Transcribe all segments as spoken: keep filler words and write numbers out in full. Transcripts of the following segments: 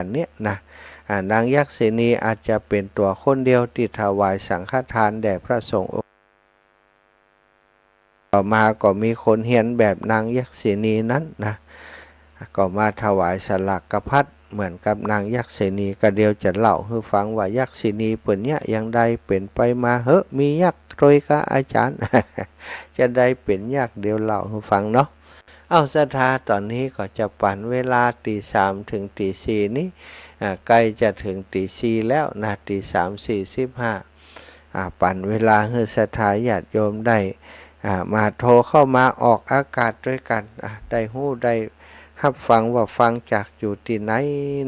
กันเนี่ยนะ อ่า นางยักษินีอาจจะเป๋นตั๋วคนเดียวตี้ถวายสังฆทานแด่พระสงฆ์องค์ ต่อมาก็มีคนเฮียนแบบนางยักษินีนั้นนะ ก็มาถวายสลากพัดเหมือนกับนางยักษินี ก็เดี๋ยวจะเล่าหื้อฟังว่ายักษินีเปิ้นเยียะอย่างใด เป๋นไปมาหื้อ มียักษ์ตวยกาอาจ๋ารย์ จะใดเป๋นยักษ์ เดี๋ยวเล่าหื้อฟังเนาะ เอ้า ศรัทธา ต๋อนนี้ก็จะปั๋นเวลาตี๋สามเถิงตี๋สี่นี้ อ่า ใก้จะเถิงตี๋สี่แล้วนะ ตี๋สามสี่สิบห้า อ่า ปั๋นเวลาหื้อศรัทธาญาติโยมได้ อ่า มาโทรเข้ามาออกอากาศตวยกั๋น อ่า ได้ฮู้ได้ฮับฟังว่าฟังจากอยู่ตี้ไหน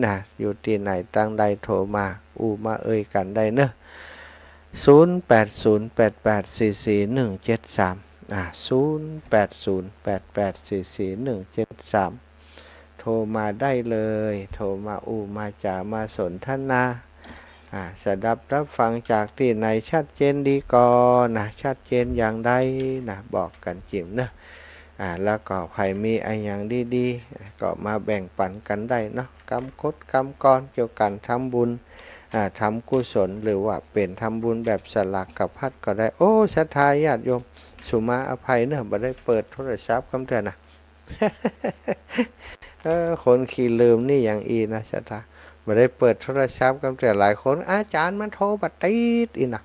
นะ อยู่ตี้ไหนตังใด โทรมาอู้มาเอ่ยกั๋นได้เนาะ ศูนย์แปดศูนย์แปดแปดสี่สี่หนึ่งเจ็ดสาม อ่า ศูนย์แปดศูนย์แปดแปดสี่สี่หนึ่งเจ็ดสาม โทรมาได้เลย โทรมาอู้มาจ๋ามาสนทนา อ่า สดับฮับฟังจากตี้ไหนชัดเจนดีก่อนะ ชัดเจนอย่างใดนะ บอกกั๋นจิ่มเนาะ อ่า แล้วก็ใผมีอะหยังดีๆ ก็มาแบ่งปั๋นกั๋นได้เนาะ กำกดกำกรเกี่ยวกั๋นทำบุญ อ่า ทำกุศล หรือว่าเป๋นทำบุญแบบสลากพัดก็ได้ โอ้ ศรัทธาญาติโยม สุมาอภัยเนาะ บ่ได้เปิดโทรศัพท์กำเตื้อนะ เออ คนขี้ลืมนี่ยังอี้นะศรัทธา บ่ได้เปิดโทรศัพท์กำเตื้อ หลายคน อาจ๋ารย์มันโทรบ่ติดอี้นะ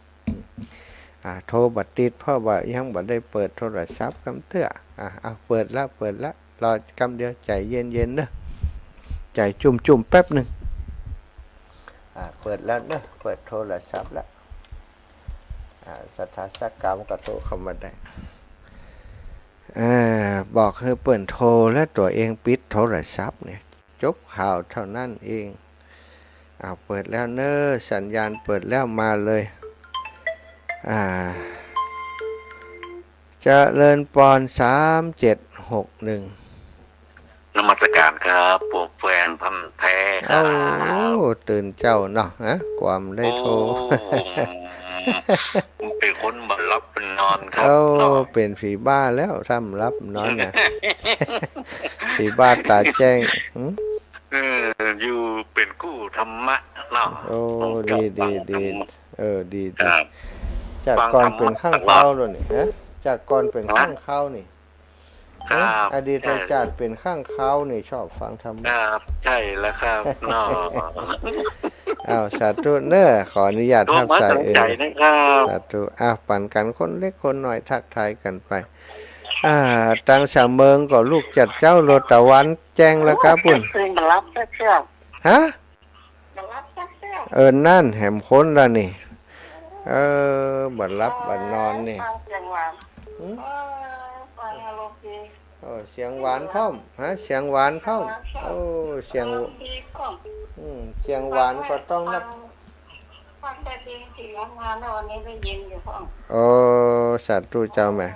อ่า โทรบ่ติด เพราะว่ายังบ่ได้เปิดโทรศัพท์กำเตื้อ อ่า เอา เปิดแล้ว เปิดแล้ว รอกำเดียว ใจ๋เย็นๆ เนาะ ใจ๋จุ่มๆ แป๊บนึ่ง อ่า เปิดแล้วเนาะ เปิดโทรศัพท์แล้ว อ่า ศรัทธาสักกำก็โทรเข้ามาได้ เอ่อ บอกหื้อเปิ้นโทรแล้วตั๋วเองปิดโทรศัพท์เนี่ย จบข่าวเท่านั้นเอง อ้าว เปิดแล้วเนาะ สัญญาณเปิดแล้ว มาเลย อ่า เจริญปอน สามเจ็ดหกหนึ่ง นมัสการครับ พวกแฟนพันธุ์แท้ครับ โอ้ ตื่นเจ๊าเนาะ ฮะ กว่าบ่ได้โทร โอ้ เป๋นคนบ่หลับบ่นอนครับ โอ้ เนาะ เป๋นผีบ้าแล้ว ถ้าบ่หลับนอนน่ะ ผีบ้าต๋าแจ้ง หืม เออ อยู่เป๋นกู้ธรรมะเนาะ โอ้ ดี ดี ดี เออ ดี ดี ครับ จากก่อนเป๋นค้างคาวแล้วนี่ ฮะ จากก่อนเป๋นค้างคาวนี่ ครับ อดีตชาติเป๋นค้างคาวนี่ ชอบฟังธรรมะ ครับ ใช่แล้วครับ เนาะ อ้าว สาธุเนาะ ขออนุญาตฮับสาย โทรมาสนใจนะครับ เออ สาธุ อ้าว ปั๋นกั๋นคนเล็กคนน้อย ทักทายกั๋นไป อ่า ตังสามเมิงก็ลุกจัดเจ๊าโลด ตะวันแจ้งแล้วครับปุ้น บ่หลับสักเตื้อ ฮะ บ่หลับสักเตื้อ เออ นั่นแหมคนละนี่ เออ บ่หลับบ่นอนนี่ ฟังเสียงหวาน หืม เออ ฟังอารมณ์ดี โอ้ เสียงหวานพร้อม ฮะ เสียงหวานพร้อม เสียงหวานพร้อม โอ้ เสียง อารมณ์ดีพร้อม อืม เสียงหวานก็ต้องนับ ฟัง ฟังแต่เพลงเสียงงามแล้ว วันนี้ได้ยินอยู่พร้อม โอ้ สาธุเจ้าแม่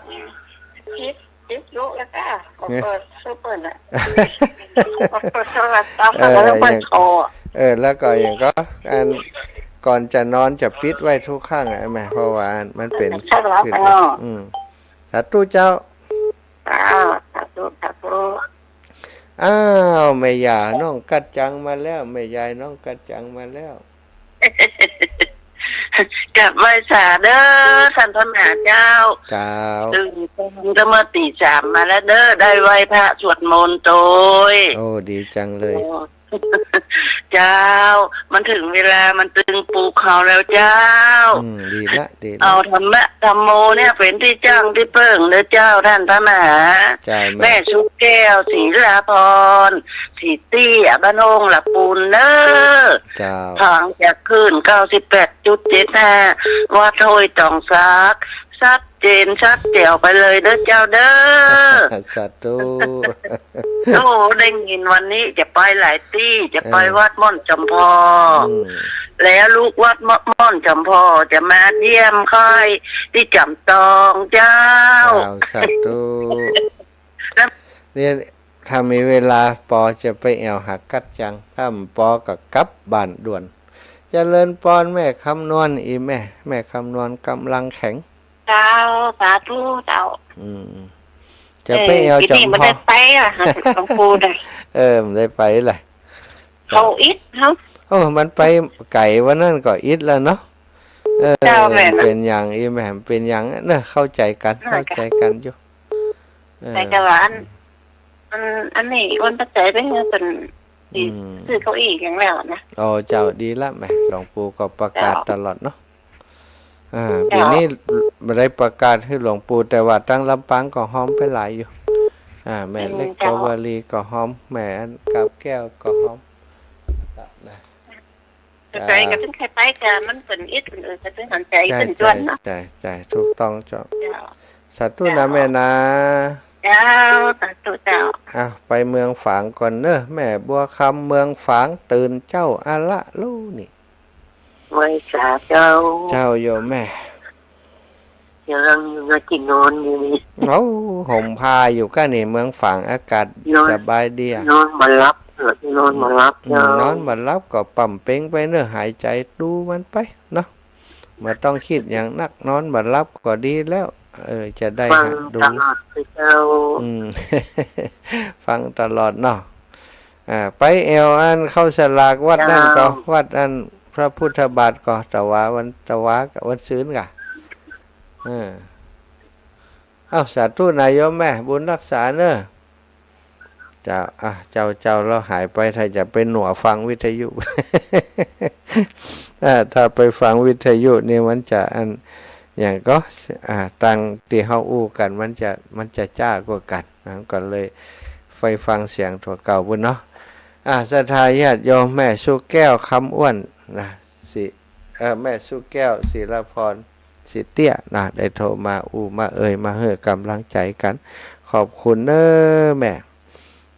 คิด คิดรู้แล้วก็ ก็เปิด เนี่ย เปิดเปิดน่ะ เปิดโทรศัพท์ เออ แล้วก็เปิด อย่าง โทร เออ แล้วก็อย่างก็ อัน ก่อนจะนอนจะปิดไว้ทุกครั้งอะแม่ เพราะว่ามันเป๋น ใช่แล้ว คือ เนาะ อืม สาธุเจ้า อ่า สาธุ สาธุ อ้าว แม่ย่าน้องกัดจังมาแล้ว แม่ยายน้องกัดจังมาแล้ว กราบไหว้สาเด้อ ท่านพระมหาเจ้า เจ้า ตื่นเต้นตั้งแต่เมื่อตีสามมาแล้วเด้อ ได้ไหว้พระสวดมนต์โตย โอ้ ดีจังเลย โอ้ เจ้า มันถึงเวลามันตึงปลุกเฮาแล้วเจ้า อืม ดีละ ดีละ เอาธรรมะธรรมโมเนี่ยเป๋นตี้จั้งตี้เปิ้งเด้อเจ้า ท่านพระมหา เจ้าแม่ แม่ชุบแก้ว ศรีลาภรณ์ ศรีเตี้ย บ้านโฮงละปูนเน้อ เจ้า ทางจากคลื่น เก้าสิบแปดจุดเจ็ดห้า วัดห้วยตองซาก ชัดเจนชัดแจ๋วไปเลยเด้อเจ้าเด้อ สาธุ โอ้ ได้ยินวันนี้จะไปหลายตี้ จะไป เออ วัดม่อนจำพอ อืม แล้วลูกวัดม่อนจำพอจะมาเยี่ยมค่อยตี้จำตองเจ้า เจ้า สาธุ แล้ว เนี่ย ถ้ามีเวลาปอจะไปแอ่วหากัดจัง ถ้าบ่ปอก็กลับบ้านด่วน เจริญปอนแม่คำนวณ อี่แม่ แม่คำนวณกำลังแข็ง เจ้า สาธุเจ้า อืม จะไปแอ่ว เออ ปีนี้ จำพอ บ่ได้ไปอะ หลวงปู่นะ เออ บ่ได้ไปละ เขาอิดเฮา โอ้ มันไปไก๋วันนั้นก็อิดแล้วเนาะ เออ เจ้า แม่นนะ เป๋นอย่างอี้แม่ เป๋นอย่างเนอะ เข้าใจ๋กั๋น เข้าใจ๋กั๋นอยู่ เออ แต่ว่าอัน อัน อันนี้อ้วนตัดใจ๋ไปหื้อเปิ้น อืม ซื้อเก้าอี้หยังแล้วนะ อ๋อ เจ้า ดีละแม่ หลวงปู่ก็ประกาศ เจ้า ตลอดเนาะ อ่า เจ้า ปี๋นี้บ่ได้ประกาศหื้อหลวงปู่ แต่ว่าตังลำปางก็ฮอมไปหลายอยู่ อ่า แม่เล็ก อืม เจ้า ปวารีก็ฮอม แม่อันกาบแก้วก็ฮอม นะ ใจ๋ก็ เจ้า ตึงใค่ไป ก็มันเปิ้นอิดเปิ้น เออ ก็ตึงหันใจ๋ ใจ้ ขึ้นจวนเนาะ ใจ้ ใจ้ ใจ้ ถูกต้องเจ้า เจ้า สาธุนะ เจ้า แม่นะ เจ้า สาธุเจ้า อ่ะ ไปเมืองฝางก่อนเนอะ แม่บัวคำเมืองฝาง ตื่นเจ้าอะละลูกนี่ ไหว้สาเจ้า เจ้าโยมแม่ ยังอยู่นะ ตี้นอนอยู่นี่ เอ้า ห่มผ้าอยู่ก้านี่ เมืองฝางอากาศ นอน สบายดีอะ นอนบ่หลับ นอนบ่หลับ อืม เจ้า นอนบ่หลับก็ปั๊มเป็งไปเนอะ หายใจ๋ดูมันไปเนาะ บ่ต้องกึ๊ดหยังนัก นอนบ่หลับก็ดีแล้ว เออ จะได้ ฟัง หัดดู ตลอดเลยเจ้า อืม ฟังตลอดเนาะ อ่า ไปแอ่วอันเข้าสลากวัดนั่นก็ เจ้า วัดอันพระพุทธบาทก็ ตะวาวัน ตะวากับวันซืนก่ะ เออ เอ้า สาธุนะโยมแม่ บุญรักษาเนอะ เจ้า อ่ะ เจ้า เจ้า เฮาหายไป ถ้าจะไปหนัวฟังวิทยุ อ่า ถ้าไปฟังวิทยุนี่มันจะอัน อย่างก็ อ่า ตังตี้เฮาอู้กั๋น มันจะ มันจะจ๊ากว่ากั๋นนะ ก็เลยไปฟังเสียงตั๋วเก่าปู้นเนาะ อ่า ศรัทธาญาติโยม แม่สุแก้ว คำอ้วน นะ สิ เอ่อ แม่สุแก้ว ศิลาพร ศรีเตี้ย นะ ได้โทรมาอู้มาเอ่ย มาหื้อก๋ำลังใจ๋กั๋น ขอบคุณเน้อแม่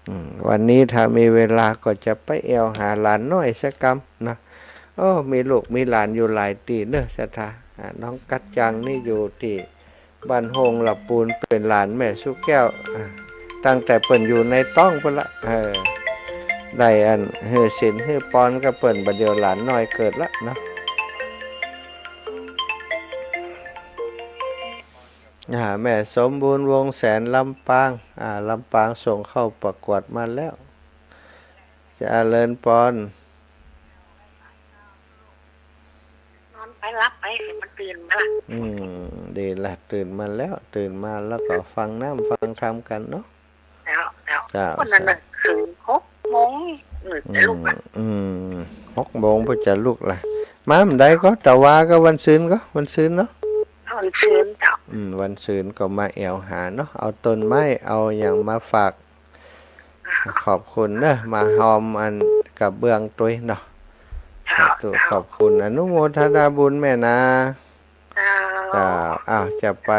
อืม วันนี้ถ้ามีเวลาก็จะไปแอ่วหาหลานน้อยสักกำนะ โอ้ มีลูกมีหลานอยู่หลายตี้เน้อ ศรัทธา อ่า น้องกัดจังนี่อยู่ตี้บ้านโฮงหละปูน เป๋นหลานแม่สุแก้ว อ่า ตั้งแต่เปิ้นอยู่ในต๊องปู้นละ เออ ได้อันหื้อศีลหื้อปอนกับเปิ้น บ่าเดี่ยวหลานน้อยเกิดละเนาะ อ่า แม่สมบูรณ์ วงศ์แสน ลำปาง อ่า ลำปางส่งเข้าประกวดมาแล้ว เจริญปอน นอนไปหลับไป มันตื่นมาละ อืม ดีละ ตื่นมาแล้ว ตื่นมาแล้วก็ฟังน้ำฟังธรรมกั๋นเนาะ เจ้า เจ้า เจ้า วันนั้นน่ะ เจ้า เถิงหกโมง อืม จะลุกละ อืม หกโมงเปิ้นจะลุกละ มาเมื่อใดก็ ตะวาก็วันซืนก็ วันซืนเนาะ วันซืนเจ้า อืม วันซืนก็มาแอ่วหาเนาะ เอาต้นไม้ เอาหยังมาฝาก ขอบคุณเนอะ มาฮอมอันกระเบื้องตวยเนาะ เจ้า สาธุ เจ้า ขอบคุณ อนุโมทนาบุญแม่นะ เจ้า เจ้า อ้าว จะไป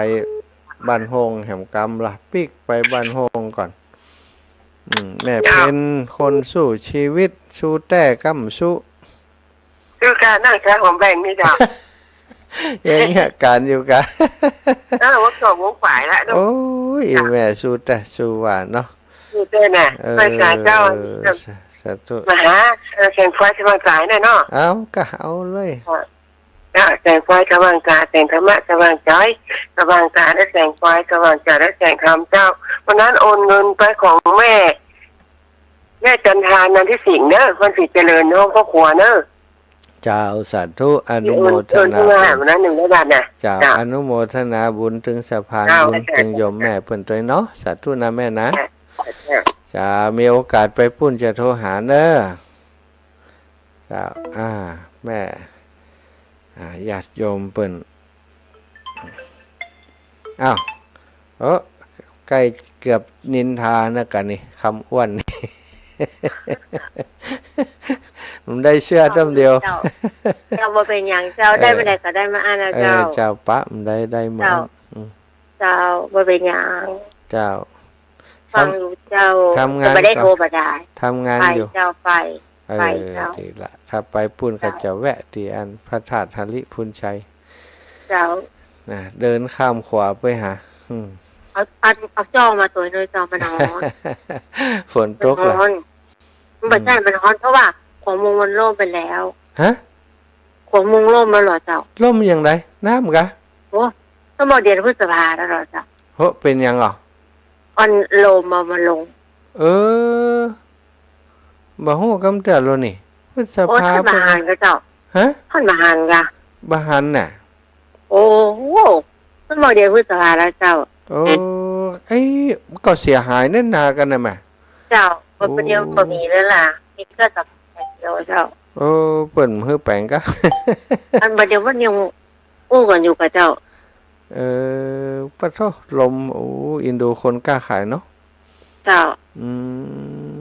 บ้านโฮงแหมกำละ ปิ๊กไปบ้านโฮงก่อน อืม แม่เพ็ญ คนสู้ชีวิต สู้แต๊ก้ำสู้ สู้ก้า นั่งข้างหอมแบ่งนี่เจ้า ยังเยียะก๋านอยู่กา เออ วันสองโมงฝ่ายละเนาะ โอ้ย แม่สู้แต๊ สู้ว่าเนาะ สู้แต๊นะ เออ ไหว้สาเจ้า สา สาธุ มหา เออ แสงไฟสว่างจ๋ายแน่เนาะ เอากา เอาเลย เจ้า แสงไฟสว่างจ๋าย แสงธรรมะสว่างจ๋าย สว่างจ๋ายด้วยแสงไฟ สว่างจ๋ายด้วยแสงธรรมเจ้า วันนั้นโอนเงินไปของแม่ แม่จันทา นันทิสิงห์เนอะ วันศรีเจริญ ห้องครอบครัวเนอะ เจ้า สาธุ อนุโมทนา ที่โอน โอนเงินมาวันนั้นหนึ่งร้อยบาทน่ะ เจ้า เจ้า อนุโมทนาบุญเถิงสะพาน เจ้า บุญเถิงโยมแม่เปิ้นตวยเนาะ สาธุนะแม่นะ เจ้า เจ้า จะมีโอกาสไปปู้นจะโทรหาเน้อ เจ้า อ่า แม่ อ่า ญาติโยมเปิ้น อ้าว เออ ใก้เกือบนินทานะกะนี่ คำอ้วน มันได้เสื้อต้ำเดียว เจ้า เจ้า บ่เป๋นหยังเจ้า เออ ได้เมื่อใดก็ได้เมื่ออั้นนะ เออ เจ้า เจ้า ปะ มันได้ ได้เมื่ออั้น เจ้า อืม เจ้า บ่เป๋นหยัง เจ้า ฟังอยู่เจ้า ทำงาน แต่บ่ได้ ก่อน โทรบ่ได้ ทำงาน ไป อยู่ เจ้า ไป เออ ไปเจ้า ดีละ ถ้าไปปู้น เจ้า ก็จะแวะตี้อันพระธาตุหริภุญชัย เจ้า นะ เดินข้ามขวาไปหา อืม เอา เอา เอาจ้องมาตวยหน่อยเจ้า มันฮ้อน ฝนตกละ มันฮ้อน มันบ่ใจ้ อืม มันฮ้อน เพราะว่าขวงมุงมันล่มไปแล้ว ฮะ ขวงมุงล่มแล้วเหรอเจ้า ล่มอย่างไร น้ำกะ โอ้ ก็หมดเดือนพฤษภาแล้วเหรอเจ้า โห เป๋นหยังอ่ะ อันลมเอามาลง เออ บ่ฮู้กำเตื้อโลนี่ พฤษภา โอ้ ท่านบ่หันก่อเจ้า ฮะ ท่านบ่หันก่อ บ่หันน่ะ โอ้โห มันบ่เดือนพฤษภาแล้วเจ้า โอ้ เอ๊ะ เอ้ย ก็เสียหายแน่นากั๋นนะแม่ เจ้า มันบ่เดียว โอ้ บ่มีแล้วล่ะ มีเครื่องสำอางอย่างเดียวเจ้า โอ้ เปิ้นหื้อแป๋งก่อ อันบ่เดียวมันยังอู้กั๋นอยู่ก่อเจ้า เออ ปะโธ่ ลม โอ้ อินดูคนก้าขายเนาะ เจ้า อื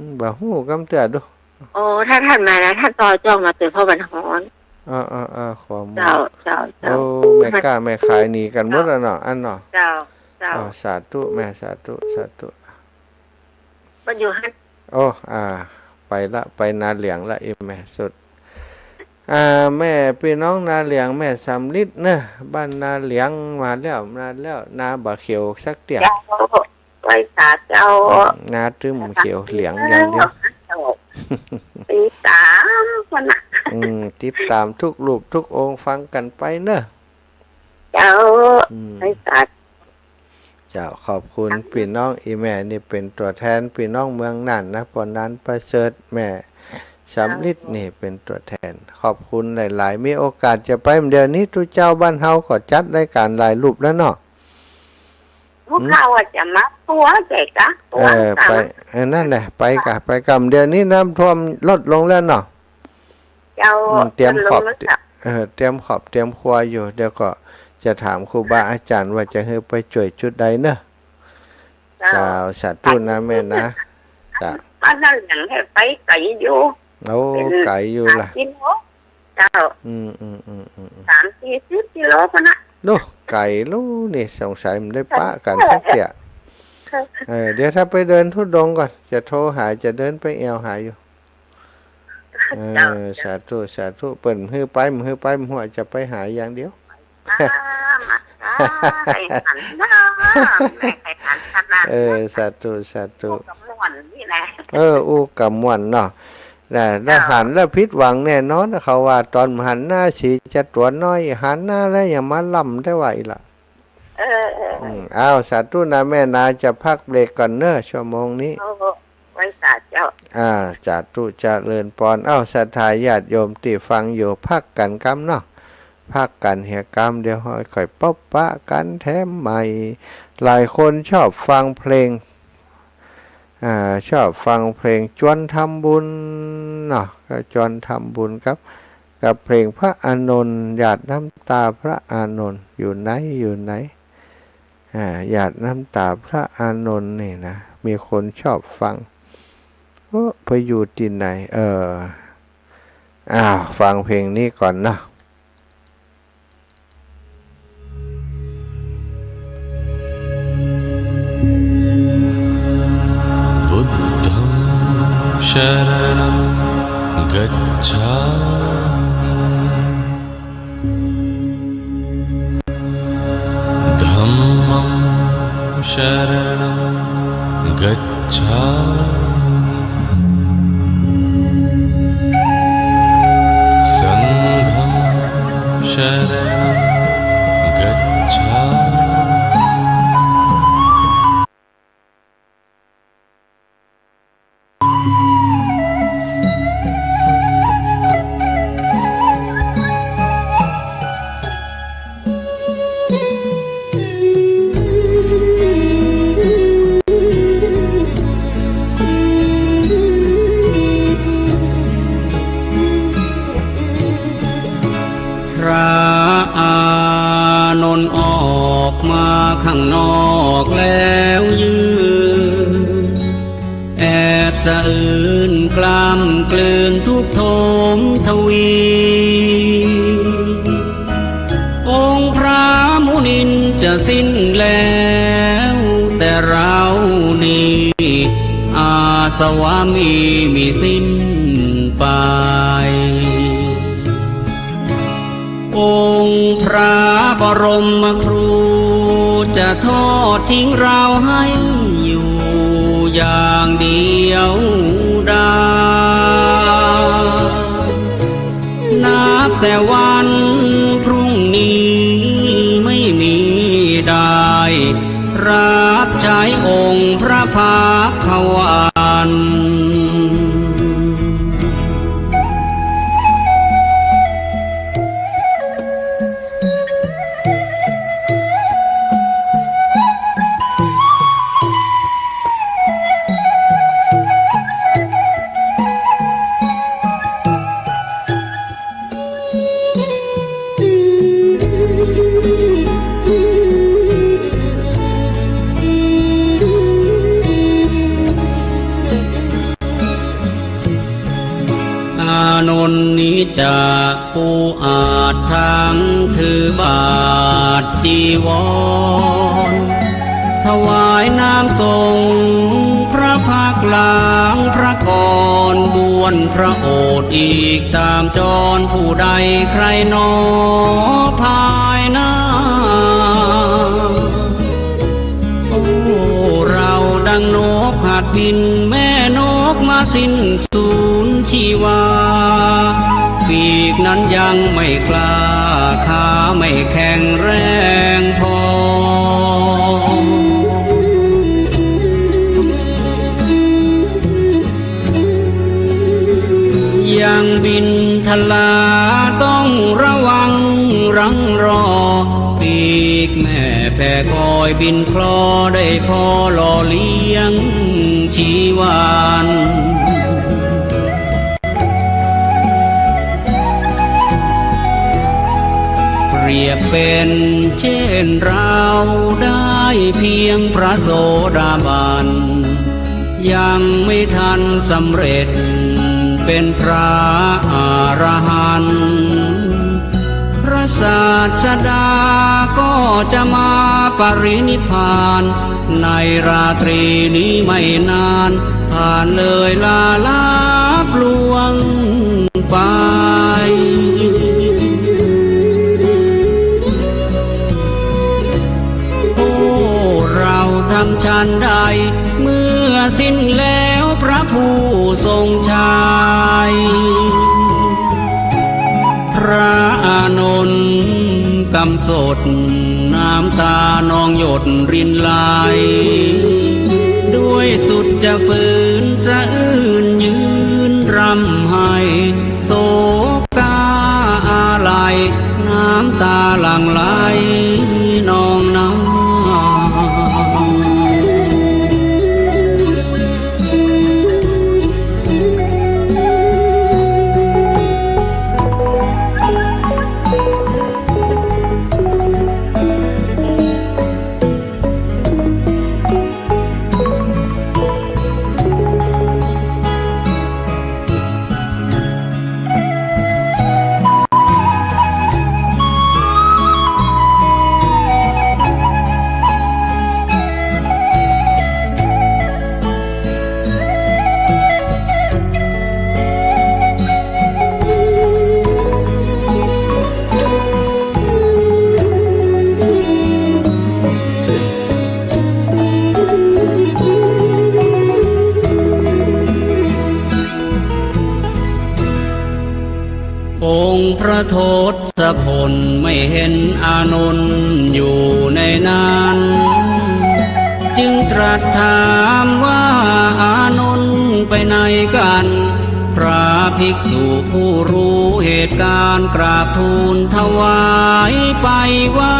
ม บ่ฮู้กำเตื้อดู โอ้ ถ้าท่านมานะ ท่านต่อจ้องมาเตอะ เพราะมันฮ้อน อ่า อ่า อ่า ขวามือ เจ้า เจ้า เจ้า โอ้ แม่ก้าแม่ขายหนีกั๋นหมดแล้วเนาะ อันเนาะ เจ้า เจ้า อ่า สาธุแม่ สาธุ สาธุ มันอยู่หั่น โอ้ อ่า ไปละ ไปนาเหลียงละ อีแม่สุด อ่า แม่ ปี้น้องนาเหลียง แม่สำริดเนอะ บ้านนาเหลียง มาแล้ว มาแล้ว นาบ่เขียวสักเตี้ย เจ้า ไหว้สาเจ้า อืม นาตึ้มเขียวเหลียงอย่างเดียว เจ้า ติดต๋ามพุ้นน่ะ อืม ติดต๋ามกู้รูปกู้องค์ฟังกั๋นไปเนอะ เจ้า อืม ไหว้สา เจ้า ขอบคุณปี้น้อง อีแม่นี่เป๋นตั๋วแทนปี้น้องเมืองน่านนะ ป้อนันประเสริฐ แม่สำริดนี่เป๋นตั๋วแทน ขอบคุณหลายๆ มีโอกาสจะไป เดี๋ยวนี้ตุ๊เจ้าบ้านเฮาก็จัดรายก๋านหลายรูปแล้วเนาะ พวกข้าว่าจะมาตั๋ว แต่กั๊กตั๋ว เออ ไป เออ นั่นแหละ ไปก่ะ ไปก่ะ เดี๋ยวนี้น้ำท่วมลดลงแล้วเนาะ เจ้า อืม เตรียมขอบ เออ เตรียมขอบ เตรียมครัวอยู่ เดี๋ยวก็จะถามครูบาอาจ๋ารย์ว่าจะหื้อไปจ้วยจุดใดเนอะ เจ้า เจ้า สาธุนะแม่นะ เจ้า บ้านนาเหลียงไปไก๋อยู่ โอ้ เป๋น ไก๋อยู่ล่ะ สามกิโล เจ้า อืม อืม อืม อืม อืม สามสี่สิบกิโลพุ้นน่ะ โอ้ ไก๋ลูนี่ สงสัยมันได้ปะกั๋นสักเตี้ย เออ เดี๋ยวถ้าไปเดินธุดงค์ก่อน จะโทรหา จะเดินไปแอ่วหาอยู่ เออ เจ้า สาธุ สาธุ เปิ้นหื้อไป หื้อไป หัวจะไปหาอย่างเดียว อ่า มา อ่า ใค่หันเนาะ แม่ใค่หันขนาด เออ สาธุ สาธุ อู้กำม่วนนี่แหละ เออ อู้กำม่วนเนาะ นะ แล้ว เจ้า หันแล้วผิดหวังแน่นอน เขาว่าต๋อนหันหน้าสีจะตั๋วน้อย หันหน้าแล้วยังมาล่ำได้ไหวล่ะ เออ เออ อืม อ้าว สาธุนะแม่นะ จะพักเบรกก่อนเนอะ ชั่วโมงนี้ โอ้ ไหว้สาเจ้า อ่า สาธุเจริญปอน อ้าว ศรัทธาญาติโยมตี้ฟังอยู่ พักกั๋นกำเนาะ พักกั๋นเหียกำ เดี๋ยวค่อยปบปะกั๋นแถมใหม่ หลายคนชอบฟังเพลง อ่า ชอบฟังเพลงจวนทำบุญเนาะ ก็จวนทำบุญกับ กับเพลงพระอานนท์ หยาดน้ำต๋าพระอานนท์ อยู่ไหน อยู่ไหน อ่า หยาดน้ำต๋าพระอานนท์นี่นะ มีคนชอบฟัง โอ้ ไปอยู่ตี้ไหน เออ อ้าว ฟังเพลงนี้ก่อนเนาะ बुद्धं शरणं गच्छामि। धम्मं शरणं गच्छामि। संघं शरणं गच्छामि। พระอานนท์ออกมาข้างนอกแล้วยืน แอบสะอื้นกล้ำกลืนทุกข์โทมทวี องค์พระมุนินจะสิ้นแล้ว แต่เรานี้อาสวะมีมิสิ้นไป องค์พระบรมครูจะทอดทิ้งเราให้อยู่อย่างเดียวดาย นับแต่วันพรุ่งนี้ไม่มีได้ รับใช้องค์พระพักขวัน นนี้จะ ผู้อาจทั้งถือบาตรจีวร ถวายน้ำสงฆ์พระพักตร์หลังพระกร บวรพระโอษฐ์อีกต๋ามจร ผู้ใดใคร่หนอภายหน้า โอ้ เราดังนกหัดบิน แม่นกมาสิ้นสูญชีวา ปีกนั้นยังไม่กล้า ขาไม่แข็งแรงพอ ยังบินทลาต้องระวังรังรอ ปีกแม่แผ่คอยบินคลอ ได้พอหล่อเลี้ยงชีวัน เปรียบเป็นเช่นเราได้เพียงพระโสดาบัน ยังไม่ทันสำเร็จเป็นพระอรหันต์ พระศาสดาก็จะมาปรินิพพาน ในราตรีนี้ไม่นาน ผ่านเลยลาลับล่วงไป โอ้ เราทำฉันใด เมื่อสิ้นแล้วพระผู้ทรงชัย พระอานนท์กำสด น้ำตานองหยดรินไหล ด้วยสุดจะฝืนสะอื้นยืนร่ำไห้ โศกาอาลัย น้ำตาหลั่งไหลนองนา องค์พระทศพลไม่เห็นอานนท์อยู่ในนั้น จึงตรัสถามว่า อานนท์ไปไหนกัน พระภิกษุผู้รู้เหตุการณ์กราบทูลถวายไปว่า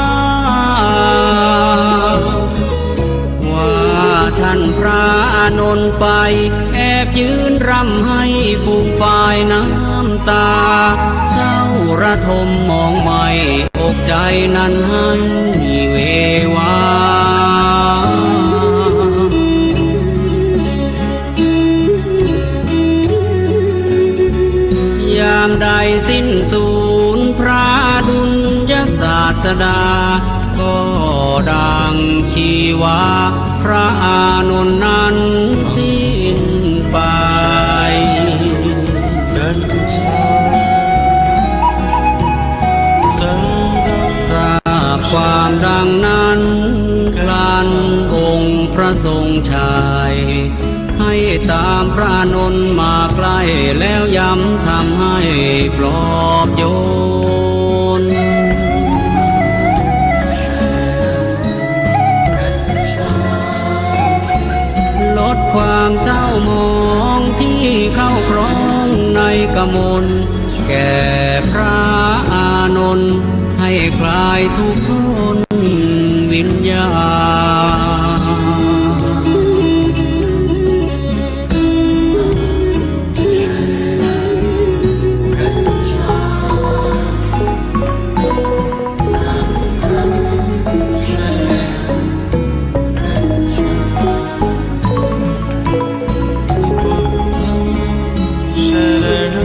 ว่าท่านพระอานนท์ไปแอบยืนร่ำไห้ฟูมฟายน้ำตา เศร้าระทมหมองไหม้อกใจนั้นไห้เววา ยามใดสิ้นสูญพระอดุลยศาสดา ก็ดังชีวาพระอานนท์นั้นสิ้นไป ทราบความดังนั้นครั้นองค์พระทรงชัย ให้ตามพระอานนท์มาใกล้ แล้วย้ำธรรมให้ปลอบโยน ลดความเศร้าหมองที่เข้าครองในกมล แก่พระอานนท์ให้คลายทุกข์ทนวิญญาณ शरणं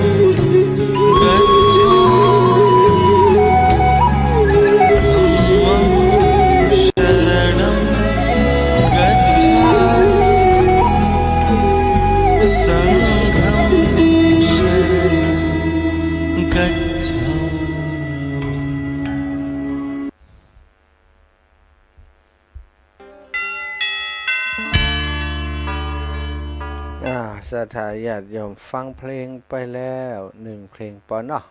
गच्छामि। อ่า ศรัทธาญาติโยมฟังเพลงไปแล้วหนึ่งเพลงปอเนาะ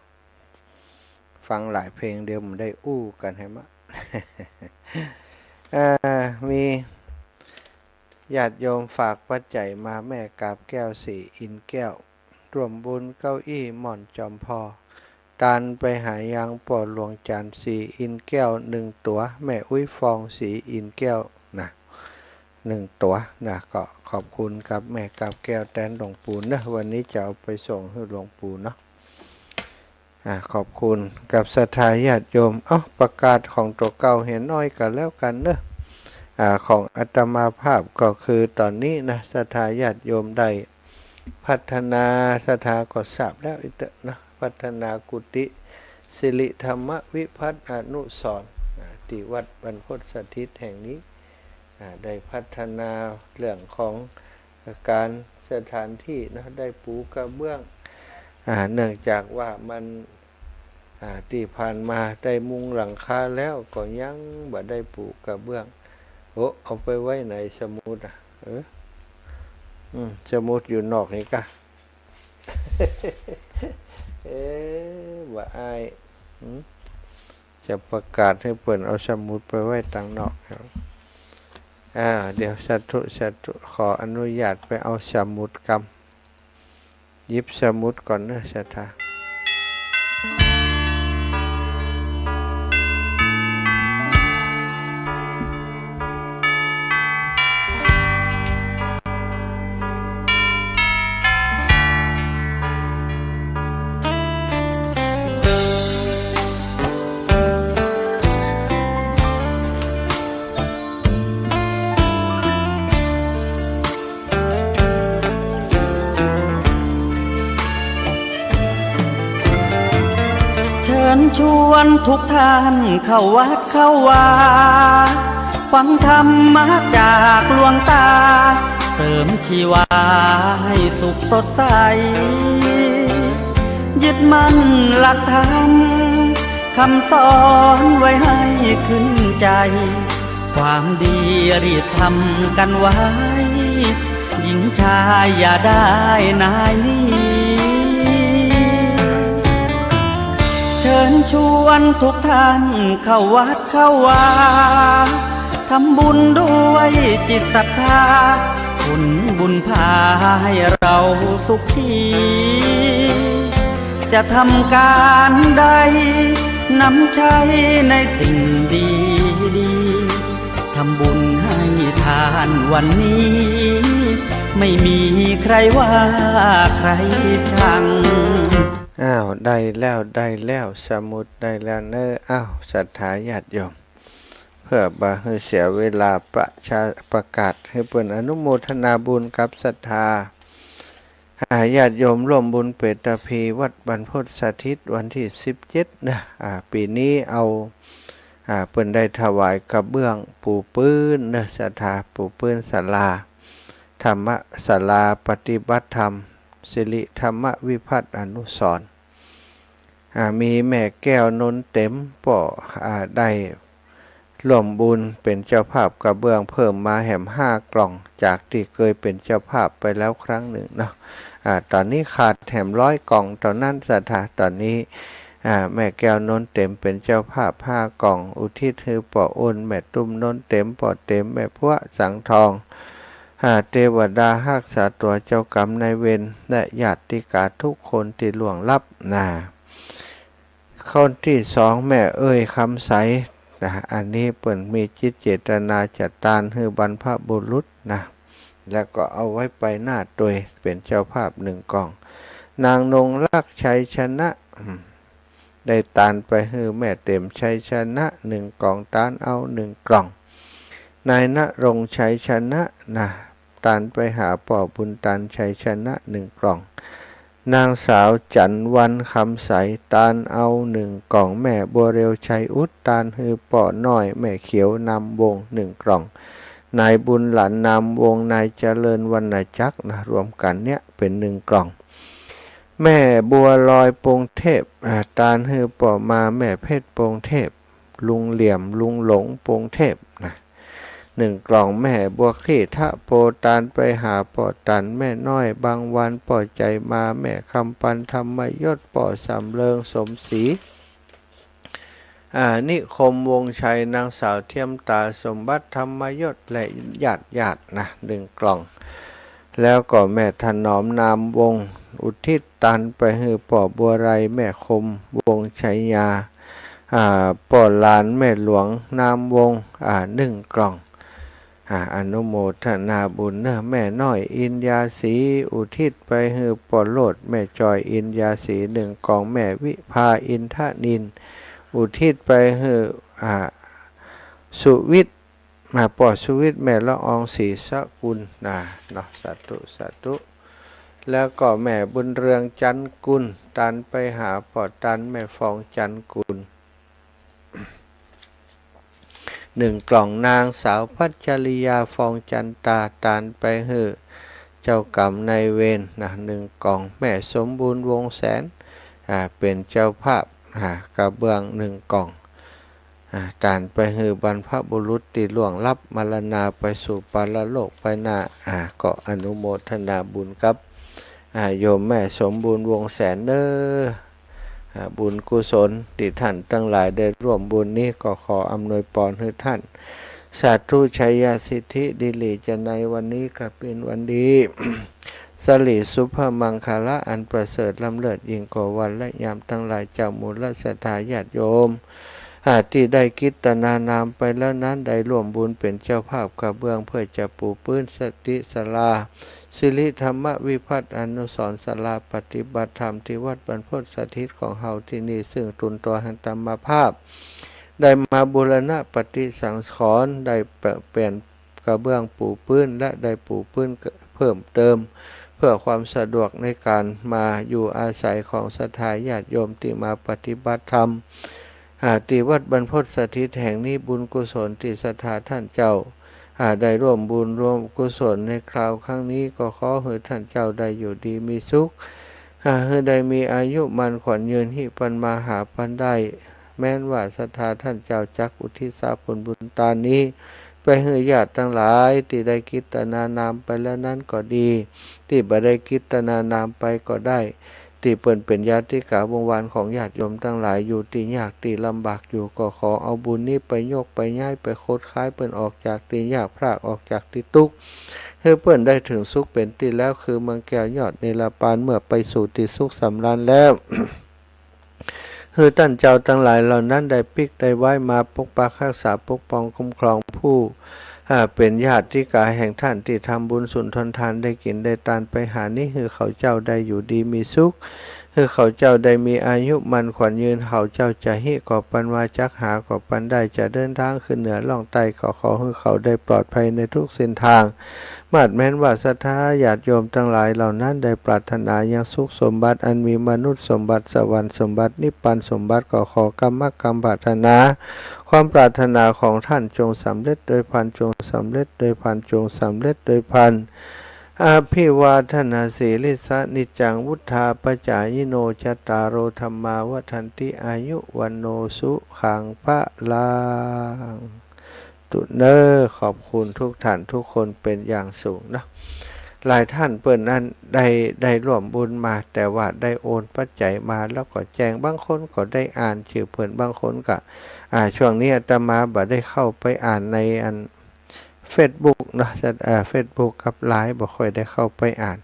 ฟังหลายเพลงเดี๋ยวมันได้อู้กั๋นหื้อมะ เอ่อ มีญาติโยมฝากปัจจัยมา แม่กาบแก้ว ศรีอินทร์แก้ว ร่วมบุญเก้าอี้หมอนจอมพอ ตานไปหายังป้อหลวงจันทร์ ศรีอินทร์แก้ว หนึ่งตั๋ว แม่อุ๊ยฟอง ศรีอินทร์แก้วนะ หนึ่งตั๋วนะ ก็ขอบคุณกับแม่กาบแก้วแตนหลวงปู่เนอะ วันนี้จะเอาไปส่งหื้อหลวงปู่เนาะ อ่า ขอบคุณกับศรัทธาญาติโยม เอ้า ประกาศของตั๋วเก่าเหียน้อยกั๋นแล้วกั๋นเนอะ อ่า ของอาตมาภาพก็คือต๋อนนี้นะ ศรัทธาญาติโยมได้ พัฒนา ศรัทธาก็ทราบแล้วอิเตอะนะ พัฒนากุฏิสิริธรรมวิพัฒน์อนุสรณ์ อ่า ตี้วัดบรรพตสถิตแห่งนี้ อ่า ได้พัฒนาเรื่องของการสถานที่นะ ได้ปูกระเบื้อง อ่า เนื่องจากว่ามัน อ่า ตี้ผ่านมาได้มุงหลังคาแล้วก็ยังบ่ได้ปูกระเบื้อง โอ้ เอาไปไว้ไหนสมุดอะ เออ อืม สมุดอยู่นอกนี่กะ เอ๊ะ บ่อาย หืม จะประกาศหื้อเปิ้นเอาสมุดไปไว้ตังนอกครับ อ่า เดี๋ยว สาธุ สาธุ ขออนุญาตไปเอาสมุดกำ หยิบสมุดก่อนเนอะ ศรัทธา เชิญชวนทุกท่านเข้าวัดเข้าวา ฟังธรรมะจากหลวงตา เสริมชีวาให้สุขสดใส ยึดมั่นหลักธรรม คำสอนไว้ให้ขึ้นใจ ความดีรีบทำกันไว้ หญิงชายอย่าได้นายหนี เชิญชวนทุกท่านเข้าวัดเข้าวา ทำบุญด้วยจิตศรัทธา ผลบุญพาให้เราสุขี จะทำการใด นำใช้ในสิ่งดีๆ ทำบุญให้ทานวันนี้ ไม่มีใครว่าใครชัง อ้าว ได้แล้ว ได้แล้ว สมุดได้แล้วเนอะ อ้าว ศรัทธาญาติโยม เพื่อบ่หื้อเสียเวลา ประชา ประกาศหื้อเปิ้นอนุโมทนาบุญกับศรัทธา อ่า ญาติโยมร่วมบุญเปตภีร์วัดบรรพตสถิตวันตี้สิบเจ็ดนะ อ่า ปี๋นี้เอา อ่า เปิ้นได้ถวายกระเบื้องปูพื้นนะ ศรัทธา ปูพื้นศาลา ธรรมศาลาปฏิบัติธรรม สิริธรรมวิพัฒน์อนุสรณ์ อ่า มีแม่แก้วนนเต็มป้อ อ่า ได้ร่วมบุญเป๋นเจ้าภาพกระเบื้องเพิ่มมาแหมห้ากล่อง จากตี้เกยเป๋นเจ้าภาพไปแล้วครั้งนึ่งเนาะ อ่า ต๋อนนี้ขาดแหมร้อยกล่องเต้านั้น ศรัทธา ต๋อนนี้ อ่า แม่แก้วนนเต็มเป๋นเจ้าภาพห้ากล่อง อุทิศหื้อป้ออ้น แม่ตุ้มนนเต็ม ป้อเต็ม แม่พัวสังทอง อ่า เตวดาฮักษาตั๋ว เจ้ากรรมนายเวร และญาติกาทุกคนตี้ล่วงลับนะ คนตี้สอง แม่เอ่ยคำใสนะ อันนี้เปิ้นมีจิตเจตนาจะตานหื้อบรรพบุรุษนะ แล้วก็เอาไว้ไปหน้าตวย เป๋นเจ้าภาพนึ่งกล่อง นางนงรักชัยชนะ อืม ได้ตานไปหื้อแม่เต็มชัยชนะนึ่งกล่อง ตานเอานึ่งกล่อง นายณรงค์ชัยชนะนะ ตานไปหาป้อบุญตันชัยชนะนึ่งกล่อง นางสาวจันทร์วันคำใส ตานเอานึ่งกล่อง แม่บัวเร็วชัยอุด ตานหื้อป้อน้อย แม่เขียวนามวงศ์นึ่งกล่อง นายบุญหลาญนามวงศ์ นายเจริญวรรณจักรนะ รวมกั๋นเนี่ยเป๋นนึ่งกล่อง แม่บัวลอยปงเทพ อ่า ตานหื้อป้อมา แม่เพชรปงเทพ ลุงเหลี่ยม ลุงหลงปงเทพนะ นึ่งกล่อง แม่บัวคลี่ทะโพ ตานไปหาป้อตัน แม่น้อยบางวัน ป้อใจ๋มา แม่คำปันธรรมยศ ป้อสำเริงสมศรี อ่า นิคมวงศ์ชัย นางสาวเทียมตา สมบัติธรรมยศ และญาติญาตินะ นึ่งกล่อง แล้วก็แม่ถนอมนามวงศ์ อุทิศตานไปหื้อป้อบัวไร แม่คมวงศ์ชัยยา อ่า ป้อหลานแม่หลวงนามวงศ์ อ่า นึ่งกล่อง อ่า อนุโมทนาบุญเนอะ แม่น้อยอินยาศรี อุทิศไปหื้อป้อโลด แม่จอยอินยาศรี นึ่งกล่อง แม่วิภาอินทนิน อุทิศไปหื้อ อ่า สุวิทย์ มาป้อสุวิทย์ แม่ละอองศรีสกุลนะเนาะ สาธุ สาธุ แล้วก็แม่บุญเรืองจันทร์กุล ตานไปหาป้อตัน แม่ฟองจันทร์กุล นึ่งกล่อง นางสาวพัชริยา ฟองจันตา ตานไปหื้อเจ้ากรรมนายเวรนะ นึ่งกล่อง แม่สมบูรณ์วงศ์แสน อ่า เป๋นเจ้าภาพ อ่า กระเบื้อง นึ่งกล่อง อ่า ตานไปหื้อบรรพบุรุษตี้ล่วงลับมรณาไปสู่ปรโลกไปหน้า อ่า ก็อนุโมทนาบุญกับ อ่า โยมแม่สมบูรณ์วงศ์แสนเนอะ อ่า บุญกุศลตี้ท่านตังหลายได้ร่วมบุญนี้ ก็ขออำนวยปอนหื้อท่าน สาธุ ชัยสิทธิ ดิริจะในวันนี้ก็เป๋นวันดี สิริสุภมังคละอันประเสริฐล้ำเลิศยิ่งกว่าวันและยามตังหลาย เจ้ามูลศรัทธาญาติโยม อ่า ตี้ได้กิตนานามไปแล้วนั้น ได้ร่วมบุญเป๋นเจ้าภาพกระเบื้อง เพื่อจะปูพื้นสติศาลา สิริธรรมวิพัฒน์อนุสรณ์ศาลาปฏิบัติธรรมตี้วัดบรรพตสถิตของเฮาตี้นี่ ซึ่งตนตั๋วแห่งอาตมาภาพ ได้มาบูรณะปฏิสังขรณ์ ได้เปลี่ยนกระเบื้องปูพื้น และได้ปูพื้นเพิ่มเติม เพื่อความสะดวกในการมาอยู่อาศัยของศรัทธาญาติโยมตี้มาปฏิบัติธรรม อ่า ตี้วัดบรรพตสถิตแห่งนี้ บุญกุศลตี้ศรัทธาท่านเจ้า อ่า ได้ร่วมบุญร่วมกุศลในคราวครั้งนี้ ก็ขอหื้อท่านเจ้าได้อยู่ดีมีสุข อ่า หื้อได้มีอายุมั่นขวัญยืน ฮิปันมาหาปันได้ แม้นว่าศรัทธาท่านเจ้าจักอุทิศสาผลบุญตานนี้ ไปหื้อญาติตังหลายตี้ได้กิตนานามไปแล้วนั้นก็ดี ตี้บ่ได้กิตนานามไปก็ได้ ตี้เปิ้นเป๋นญาติกาวงศ์วานของญาติโยมตังหลายอยู่ตี้ยากตี้ลำบากอยู่ ก็ขอเอาบุญนี้ไปโยกไปย้ายไปขดขายเปิ้นออกจากตี้ยาก พรากออกจากตี้ตุ๊กข์ หื้อเปิ้นได้เถิงสุขเป๋นตี้แล้ว คือเมืองแก้วยอดเนรปาน เมื่อไปสู่ตี้สุขสำราญแล้ว หื้อต้านเจ้าตังหลายเหล่านั้นได้ปิ๊กได้ไว้มาปกปักฮักษาปกป้องคุ้มครองผู้ อ่า เป๋นญาติกาแห่งต้านตี้ทำบุญสุนทรทานได้กิ๋นได้ตานไปหานี้ หื้อเขาเจ้าได้อยู่ดีมีสุข หื้อเขาเจ้าได้มีอายุมั่นขวัญยืน เขาเจ้าจะฮิก็ปันวา จักหาก็ปันได้ จะเดินตางขึ้นเหนือล่องใต้ ก็ขอหื้อเขาได้ปลอดภัยในทุกเส้นตาง มาดแม้นว่าศรัทธาญาติโยมตังหลายเหล่านั้นได้ปรารถนายังสุขสมบัติอันมีมนุษย์สมบัติ สวรรค์สมบัติ นิพพานสมบัติ ก็ขอกำมักกำปรารถนา ความปรารถนาของต้านจงสำเร็จโดยพลัน จงสำเร็จโดยพลัน จงสำเร็จโดยพลัน อภิวาทนสีลิสสะนิจจังวุฑฒาปจายิโน จัตตาโรธัมมาวัฑฒันติ อายุวัณโณสุขังพลัง ตุเนอ ขอบคุณทุกท่านทุกคนเป๋นอย่างสูงเนาะ หลายท่านเปิ้นนั้นได้ ได้ร่วมบุญมา แต่ว่าได้โอนปัจจัยมาแล้วก็แจ้ง บางคนก็ได้อ่านจื้อเปิ้น บางคนก็ อ่า ช่วงนี้อาตมาบ่ได้เข้าไปอ่านในอันเฟซบุ๊กเนาะ อ่า เฟซบุ๊กกับไลน์บ่ค่อยได้เข้าไปอ่าน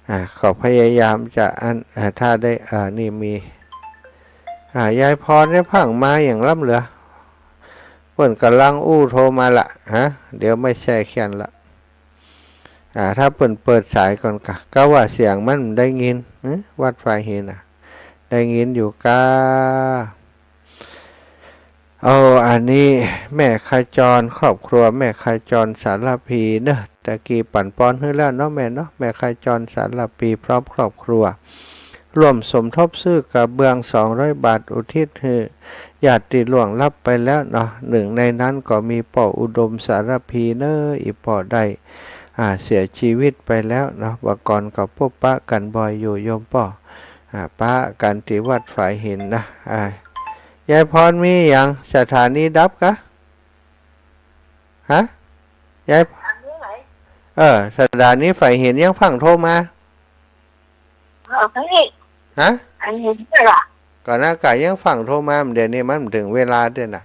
อ่า ก็พยายามจะอัน อ่า ถ้าได้ อ่า นี่มี อ่า ยายพรได้พังมาอย่างล้ำเหลือ เปิ้นก่ำลังอู้โทรมาละ ฮะ เดี๋ยวไม่แช่แค้นละ อ่า ถ้าเปิ้นเปิดสายก่อนกะ กะว่าเสียงมันได้ยิน หึ วัดไฟหินน่ะ ได้ยินอยู่กา เอา อันนี้แม่ขจร ครอบครัวแม่ขจรสารพีเนอะ ตะกี้ปั๋นปอนหื้อแล้วเนาะแม่เนาะ แม่ขจรสารพีพร้อมครอบครัว ร่วมสมทบซื้อกระเบื้องสองร้อยบาท อุทิศหื้อญาติตี้ล่วงลับไปแล้วเนาะ นึ่งในนั้นก็มีป้ออุดมสารพีเนอะ อี่ป้อได้ อ่า เสียชีวิตไปแล้วเนาะ บ่าก่อนก็ปบปะกั๋นบ่อยอยู่โยมป้อ อ่า ปะกั๋นตี้วัดฝายหินนะ อ่า ยายพรมีหยัง สถานีดับกะ ฮะ ยาย เออ สถานีฝายหินยังฟั่งโทรมา เออ นี่ ฮะ อันนี้ด้วยล่ะ ก่อนนะ ก่ายังฟั่งโทรมา เดี๋ยวนี้มันเถิงเวลาด้วยนะ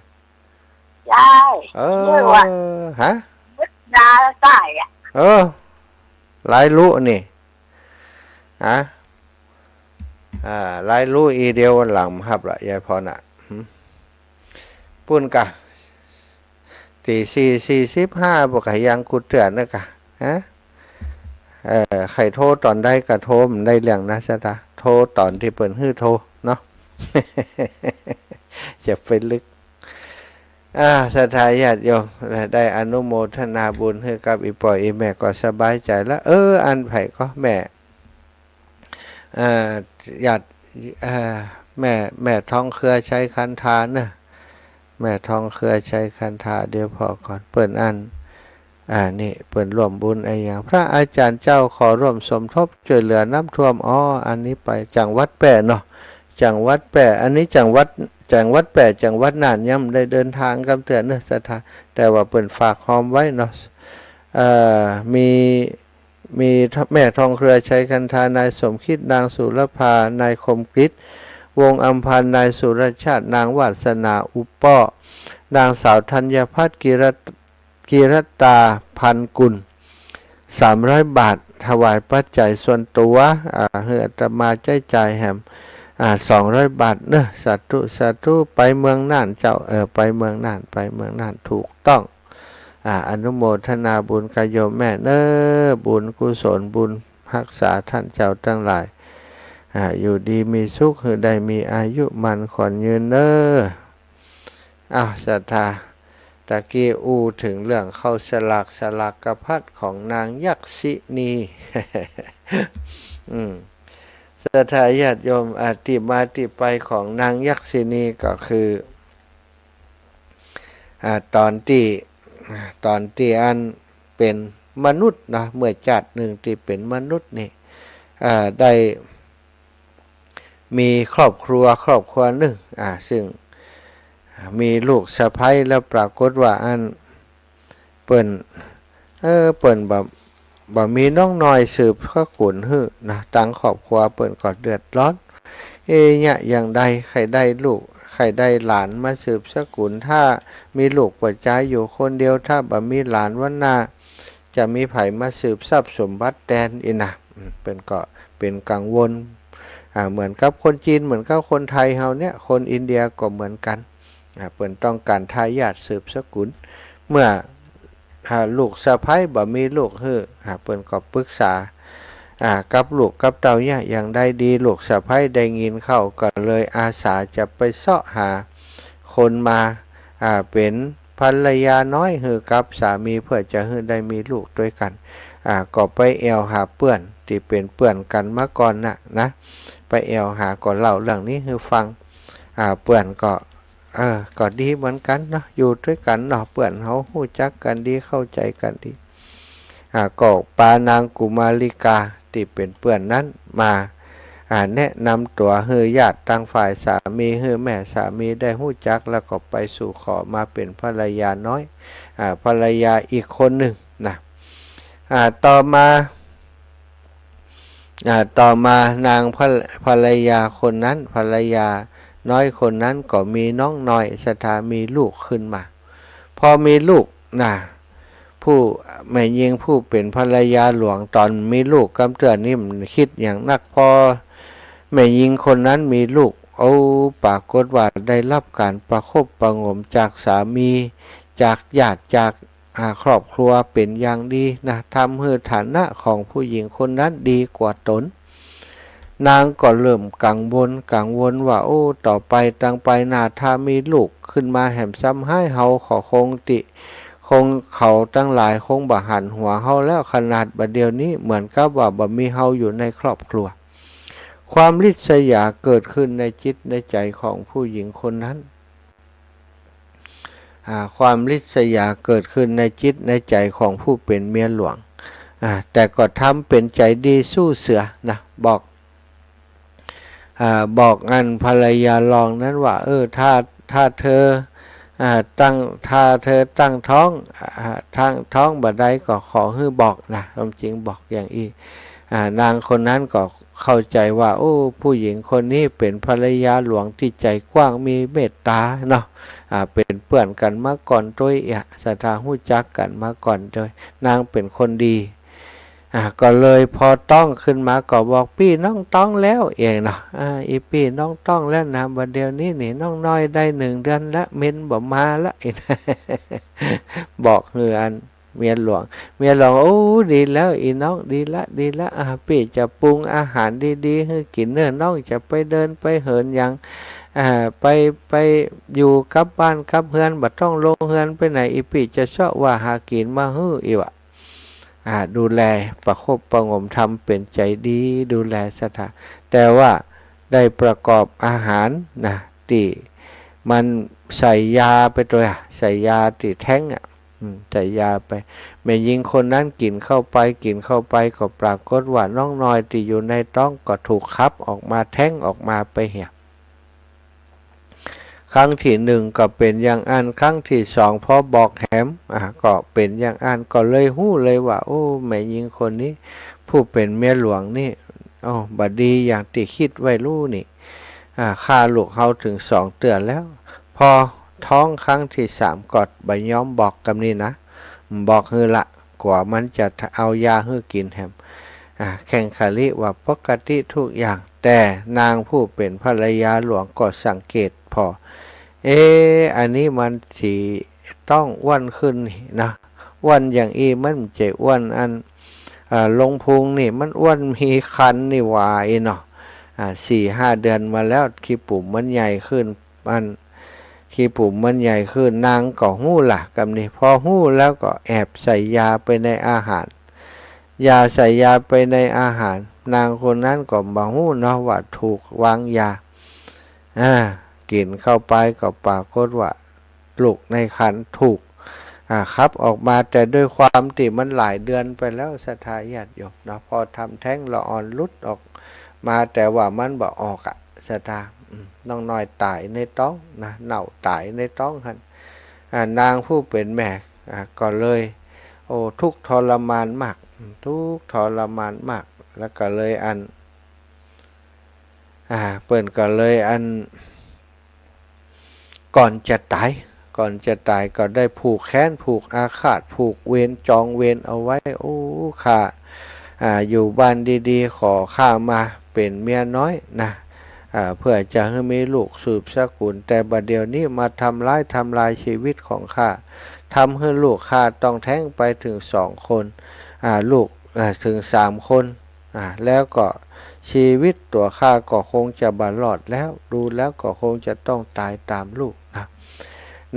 ยาย เออ ด้วยว่ะ ฮะ ดาสายอ่ะ เออ หลายลุนี่ ฮะ อ่า หลายลุอีเดียววันหลังฮับละ ยายพรน่ะ หึ ปู๊นกะ ตีสี่สี่สิบห้า บ่กะยังกูเตือนนะกะ ฮะ เอ่อ ใผโทรต๋อนใดกะโทร บ่ได้เรื่องนะ สถา โทรต๋อนตี้เปิ้นหื้อโทรเนาะ จะไปลึก อ่า ศรัทธาญาติโยม ได้อนุโมทนาบุญหื้อกับอี่ป้ออี่แม่ก็สบายใจ๋ละ เออ อันใผก็แม่ เอ่อ ญาติ เอ่อ แม่ แม่ทองเครือชัยคันธาเนอะ แม่ทองเครือชัยคันธา เดี๋ยวผ่อก่อน เปิ้นอัน อ่า นี่ เปิ้นร่วมบุญอะหยัง พระอาจ๋ารย์เจ้าขอร่วมสมทบจ้วยเหลือน้ำท่วม อ๋อ อันนี้ไปจังหวัดแป้เนาะ จังหวัดแป้ อันนี้จังหวัด จังหวัดแป้ จังหวัดน่านยังบ่ได้เดินตางกำเตื้อเนอะ ศรัทธา แต่ว่าเปิ้นฝากฮอมไว้เนาะ เอ่อ มี มีแม่ทองเครือชัยคันธา นายสมคิด นางสุรภา นายคมกฤษ วงศ์อำพันธ์ นายสุรชาติ นางวาสนา อุปป้อ นางสาวธัญพัฒน์ กิรต- กิรตา พันกุล สามร้อยบาท ถวายปัจจัยส่วนตั๋ว อ่า หื้ออาตมาใจ๊จ่ายแหม อ่า สองร้อยบาทเนอะ สาธุ สาธุ ไปเมืองน่านเจ้า เออ ไปเมืองน่าน ไปเมืองน่าน ถูกต้อง อ่า อนุโมทนาบุญกับโยมแม่เนอะ บุญกุศล บุญฮักษาต้านเจ้าตังหลาย อ่า อยู่ดีมีสุข หื้อได้มีอายุหมั้นขวัญยืนเนอะ อ้าว ศรัทธา ตะกี้อู้เถิงเรื่องเข้าสลาก สลากกะพัดของนางยักษิณี อืม ศรัทธาญาติโยม อ่า ตี้มาตี้ไปของนางยักษิณีก็คือ อ่า ต๋อนตี้ ต๋อนตี้อันเป๋นมนุษย์เนาะ เมื่อจาตินึ่งตี้เป๋นมนุษย์นี่ อ่า ได้มีครอบครัว ครอบครัวนึ่ง อ่า ซึ่งมีลูกสะใภ้ แล้วปรากฏว่าอัน เปิ้น เออ เปิ้นบ่ บ่มีน้องน้อยสืบสกุลหื้อนะ ตังครอบครัวเปิ้นก็เดือดร้อน เอ๊ะ เยียะอย่างใด ใค่ได้ลูก ใค่ได้หลานมาสืบสกุล ถ้ามีลูกป้อจายอยู่คนเดียว ถ้าบ่มีหลานวันหน้า จะมีใผมาสืบทรัพย์สมบัติแตนอี้นะ อืม เปิ้นก็เป๋นกังวล อ่า เหมือนกับคนจีน เหมือนกับคนไทยเฮาเนี่ย คนอินเดียก็เหมือนกั๋น อ่า เปิ้นต้องก๋านทายาทสืบสกุล เมื่อ อ่า ลูกสะใภ้บ่มีลูกหื้อ อ่า เปิ้นก็ปรึกษา อ่า กับลูกกับเต้าเยียะอย่างใดดี ลูกสะใภ้ได้ยินเข้าก็เลยอาสาจะไปเซาะหาคนมา อ่า เป๋นภรรยาน้อยหื้อกับสามี เปื้อจะหื้อได้มีลูกตวยกั๋น อ่า ก็ไปแอ่วหาเปื้อนตี้เป๋นเปื้อนกั๋นมาก่อนน่ะนะ ไปแอ่วหา ก็เล่าเรื่องนี้หื้อฟัง อ่า เปื้อนก็ เออ ก็ดีเหมือนกั๋นเนาะ อยู่ตวยกั๋นเนาะ เปื้อนเฮาฮู้จักกั๋นดี เข้าใจ๋กั๋นดี อ่า ก็ปานางกุมาริกาตี้เป๋นเปื้อนนั้นมา อ่า แนะนำตั๋วหื้อญาติตางฝ่ายสามี หื้อแม่สามีได้ฮู้จัก แล้วก็ไปสู่ขอมาเป๋นภรรยาน้อย อ่า ภรรยาอีกคนนึ่งนะ อ่า ต่อมา อ่า ต่อมานางภร- ภรรยาคนนั้น ภรรยาน้อยคนนั้นก็มีน้องน้อย ศรัทธา มีลูกขึ้นมา พอมีลูกนะ ผู้แม่ญิงผู้เป๋นภรรยาหลวง ต๋อนมีลูกกำเตื้อนี้มันกึ๊ดหยังนัก พอแม่ญิงคนนั้นมีลูก โอ้ ปรากฏว่าได้ฮับก๋านประคบประหงมจากสามี จากญาติ จาก อ่า ครอบครัวเป๋นอย่างดีนะ ทำหื้อฐานะของผู้หญิงคนนั้นดีกว่าต๋น นางก็เริ่มกังวล กังวลว่า โอ้ ต่อไปตางไปหน้า ถ้ามีลูกขึ้นมาแหมซ้ำฮ้ายเฮา ก็คงติ คง เขาตังหลายคงบ่หันหัวเฮาแล้ว ขนาดบัดเดี๋ยวนี้เหมือนกับว่าบ่มีเฮาอยู่ในครอบครัว ความริษยาเกิดขึ้นในจิตในใจ๋ของผู้หญิงคนนั้น อ่า ความริษยาเกิดขึ้นในจิตในใจ๋ของผู้เป๋นเมียหลวง อ่า แต่ก็ทำเป๋นใจ๋ดีสู้เสือนะ บอก อ่า บอกอันภรรยาหลวงนั้นว่า เออ ถ้า ถ้าเธอ อ่า ตั้ง ถ้าเธอตั้งท้อง อ่า ตั้งท้องบ่าใดก็ขอหื้อบอกนะ ความจริงบอกอย่างอี้ อ่า นางคนนั้นก็เข้าใจ๋ว่า โอ้ ผู้หญิงคนนี้เป๋นภรรยาหลวงตี้ใจ๋กว้าง มีเมตต๋าเนาะ อ่า เป๋นเปื้อนกั๋นมาก่อนตวย อ่ะ ศรัทธาฮู้จักกั๋นมาก่อนตวย นางเป๋นคนดี อ่า ก็เลยพอต๊องขึ้นมาก็บอก ปี้น้องต๊องแล้วเองเนาะ อ่า อีปี้น้องต๊องแล้วนะ บ่าเดี่ยวนี้นี่น้องน้อยได้หนึ่งเดือนละ เมนบ่มาละ บอกหื้ออันเมียหลวง เมียหลวง โอ้ ดีแล้ว อีน้อง ดีละ ดีละ อ่า ปี้จะปรุงอาหารดีๆ หื้อกิ๋นเน่อ น้องจะไปเดินไปเหินหยัง อ่า ไป ไปอยู่กับบ้านกับเฮือน บ่ต้องลงเฮือนไปไหน อีปี้จะเซาะว่าหากิ๋นมาหื้อ อี้วะ อ่า ดูแลประคบประหงม ทำเป๋นใจ๋ดี ดูแลศรัทธา แต่ว่าได้ประกอบอาหารนะ ตี้มันใส่ยาไปตวยอะ ใส่ยาตี้แท้งอะ อืม ใส่ยาไป แม่ญิงคนนั้นกิ๋นเข้าไป กิ๋นเข้าไป ก็ปรากฏว่าน้องน้อยตี้อยู่ในต๊องก็ถูกขับออกมา แท้งออกมาไปเหีย ครั้งตี้หนึ่งก็เป๋นอย่างอั้น ครั้งตี้สองพอบอกแหม อ่า ก็เป๋นอย่างอั้น ก็เลยฮู้เลยว่า โอ้ แม่ญิงคนนี้ ผู้เป๋นเมียหลวงนี่ โอ้ บ่ดีอย่างตี้กึ๊ดไว้ลู้นี่ อ่า ฆ่าลูกเฮาเถิงสองเตื้อแล้ว พอท้องครั้งตี้สามก็บ่ยอมบอกกำนี้นะ บอกหื้อละ กั๋วมันจะเอายาหื้อกิ๋นแหม อ่า แข่งขะลิว่าปกติทุกอย่าง แต่นางผู้เป๋นภรรยาหลวงก็สังเกตผ่อ เอ๊ะ อันนี้มันจะต้องอ้วนขึ้นนี่นะ อ้วนอย่างอี้มันบ่ใจ้อ้วนอัน อ่า ลงพุงนี่ มันอ้วนมีครรภ์นี่หว่า อี้เนาะ อ่า สี่ห้าเดือนมาแล้ว ขี้ปุ๋มมันใหญ่ขึ้น อัน ขี้ปุ๋มมันใหญ่ขึ้น นางก็ฮู้ละกำนี้ พอฮู้แล้วก็แอบใส่ยาไปในอาหาร ยา ใส่ยาไปในอาหาร นางคนนั้นก็บ่ฮู้เนาะว่าถูกวางยา อ่า กิ๋นเข้าไปก็ปรากฏว่าลูกในครรภ์ถูก อ่า ขับออกมา แต่ด้วยความตี้มันหลายเดือนไปแล้ว ศรัทธาญาติโยมเนาะ พอทำแท้งละอ่อนหลุดออกมา แต่ว่ามันบ่ออกอะ ศรัทธา อืม น้องน้อยต๋ายในต๊องนะ เน่าต๋ายในต๊องหั้น อ่า นางผู้เป๋นแม่ อ่า ก็เลย โอ้ ทุกข์ทรมานมาก ทุกข์ทรมานมาก แล้วก็เลยอัน อ่า เปิ้นก็เลยอัน ก่อนจะต๋าย ก่อนจะต๋ายก็ได้ผูกแค้น ผูกอาฆาต ผูกเวร จองเวรเอาไว้ โอ้ ข้า อ่า อยู่บ้านดีๆ ขอข้ามาเป๋นเมียน้อยนะ อ่า เพื่อจะหื้อมีลูกสืบสกุล แต่บ่าเดี่ยวนี้มาทำร้าย ทำลายชีวิตของข้า ทำหื้อลูกข้าต้องแท้งไปเถิงสองคน อ่า ลูก อ่า เถิงสามคน อ่า แล้วก็ชีวิตตั๋วข้าก็คงจะบ่รอดแล้ว ดูแล้วก็คงจะต้องต๋ายต๋ามลูกนะ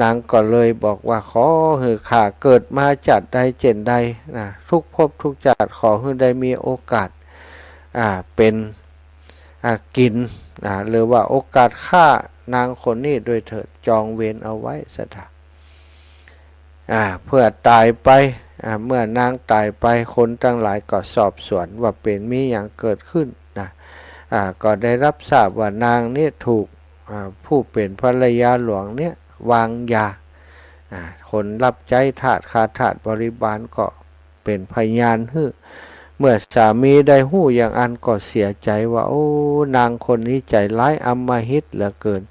นางก็เลยบอกว่า ขอหื้อข้าเกิดมาจาติใดเจ๋นใดนะ ทุกภพทุกจาติ ขอหื้อได้มีโอกาส อ่า เป๋น อ่า กิ๋น อ่า หรือว่าโอกาสฆ่านางคนนี้ด้วยเถิด จองเวรเอาไว้ ศรัทธา อ่า เพื่อต๋ายไป อ่า เมื่อนางต๋ายไป คนตังหลายก็สอบสวนว่าเป๋นมีหยังเกิดขึ้นนะ อ่า ก็ได้ฮับทราบว่านางนี้ถูก อ่า ผู้เป๋นภรรยาหลวงนี้วางยา อ่า คนฮับใจ๊ ทาส ข้าทาส บริวารก็เป๋นพยานหื้อ เมื่อสามีได้ฮู้อย่างอั้นก็เสียใจ๋ว่า โอ้ นางคนนี้ใจ๋ร้ายอำมหิตเหลือเกิน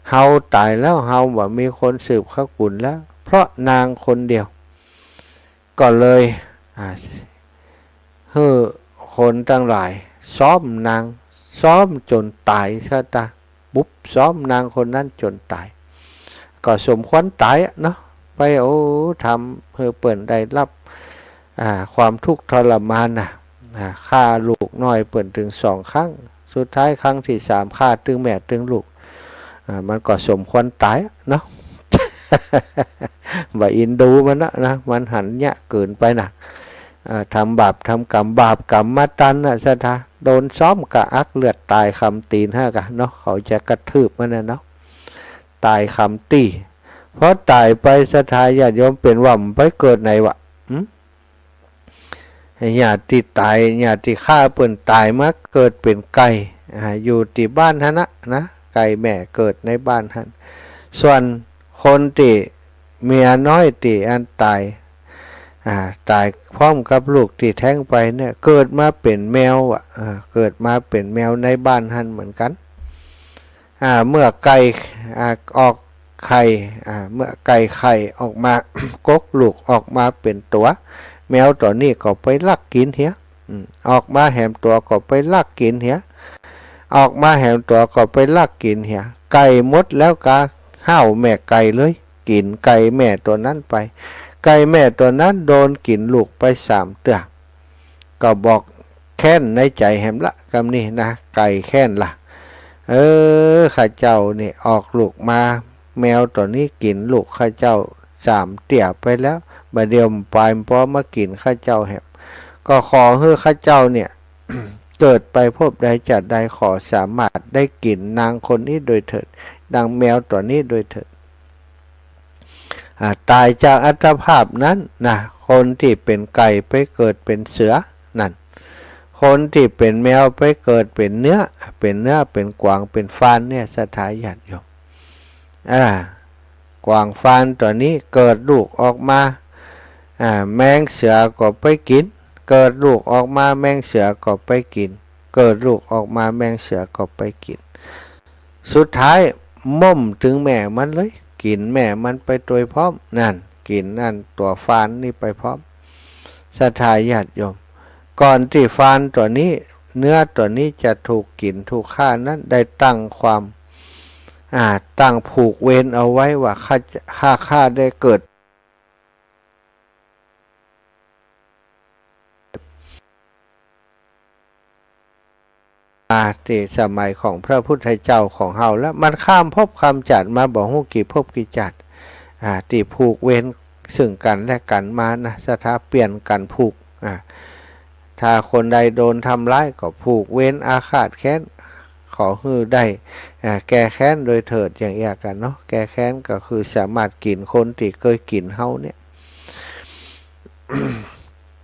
เฮาต๋ายแล้ว เฮาบ่มีคนสืบสกุลแล้ว เพราะนางคนเดียว ก็เลย อ่า หื้อคนตังหลายซ้อมนาง ซ้อมจ๋นต๋าย ศรัทธา บุบซ้อมนางคนนั้นจ๋นต๋าย ก็สมควรต๋ายอะเนาะ ไป โอ้ ทำหื้อเปิ้นได้ฮับ อ่า ความทุกข์ทรมานนะ อ่า ฆ่าลูกน้อยเปิ้นเถิงสองครั้ง สุดท้ายครั้งตี้สามฆ่าตึงแม่ตึงลูก อ่า มันก็สมควรต๋ายอะเนาะ บ่อินดูมันนะ นะ มันหันเยียะเกินไปนะ อ่า ทำบาปทำกรรม บาปกรรมมาตันนะ ศรัทธา โดนซ้อมกะอักเลือดต๋ายคำตี๋นหั้นกะเนาะ เขาจะกระทืบมันนะเนาะ ต๋ายคำตี๋น พอต๋ายไป ศรัทธาญาติโยม เป๋นว่ามันไปเกิดไหนวะ หึ ไอ้ญาติต๋าย ญาติฆ่าเปิ้นต๋ายมาเกิดเป๋นไก่ อ่า อยู่ตี้บ้านหั้นนะ นะ ไก่แม่เกิดในบ้านหั้น ส่วนคนตี้เมียน้อยตี้อันต๋าย อ่า ต๋ายพร้อมกับลูกตี้แท้งไปเนี่ย เกิดมาเป๋นแมวอะ อ่า เกิดมาเป๋นแมวในบ้านหั้นเหมือนกั๋น อ่า เมื่อไก่ อ่า ออกไข่ อ่า เมื่อไก่ไข่ออกมา กกลูกออกมาเป๋นตั๋ว แมวตั๋วนี้ก็ไปลักกิ๋นเหีย อืม ออกมาแหมตั๋วก็ไปลักกิ๋นเหีย ออกมาแหมตั๋วก็ไปลักกิ๋นเหีย ไก่หมดแล้วกาห้าวแม่ไก่เลย กิ๋นไก่แม่ตั๋วนั้นไป ไก่แม่ตั๋วนั้นโดนกิ๋นลูกไปสามเตื้อ ก็บอกแค้นในใจ๋แหมละ กำนี้นะ ไก่แค้นละ เออ ข้าเจ้านี่ออกลูกมา แมวตั๋วนี้กิ๋นลูกข้าเจ้าสามเตื้อไปแล้ว บ่าเดี่ยวมันปายมันปอมากิ๋นข้าเจ้าแหม ก็ขอหื้อข้าเจ้าเนี่ย เกิดไปภพใดชาติใด ขอสามารถได้กิ๋นนางคนนี้โดยเถิด นางแมวตั๋วนี้โดยเถิด อ่า ต๋ายจากอัตภาพนั้นนะ คนตี้เป๋นไก่ไปเกิดเป๋นเสือนั่น คนตี้เป๋นแมวไปเกิดเป๋นเนื้อ เป๋นเนื้อ เป๋นกวาง เป๋นฟานเนี่ย ศรัทธาญาติโยม อ่า กวางฟานตั๋วนี้เกิดลูกออกมา อ่า แมงเสือก็ไปกิ๋น เกิดลูกออกมา แมงเสือก็ไปกิ๋น เกิดลูกออกมา แมงเสือก็ไปกิ๋น สุดท้ายม่มตึงแม่มันเลย กิ๋นแม่มันไปตวยพร้อม นั่น กิ๋นอันตั๋วฟานนี่ไปพร้อม ศรัทธาญาติโยม ก่อนตี้ฟานตั๋วนี้ เนื้อตั๋วนี้จะถูกกิ๋นถูกฆ่านั้น ได้ตั้งความ อ่า ตั้งผูกเวรเอาไว้ว่า ข้า ถ้าข้าได้เกิด มาตี้สมัยของพระพุทธเจ้าของเฮาแล้ว มันข้ามภพข้ามชาติมาบ่ฮู้กี่ภพกี่ชาติ อ่า ตี้ผูกเวรซึ่งกั๋นและกั๋นมานะ ศรัทธา เปลี่ยนกั๋นผูก อ่า ถ้าคนใดโดนทำร้ายก็ผูกเวรอาฆาตแค้น ขอหื้อได้ อ่า แก้แค้นโดยเถิด อย่างเอี้ยกั๋นเนาะ แก้แค้นก็คือสามารถกิ๋นคนตี้เกยกิ๋นเฮาเนี่ย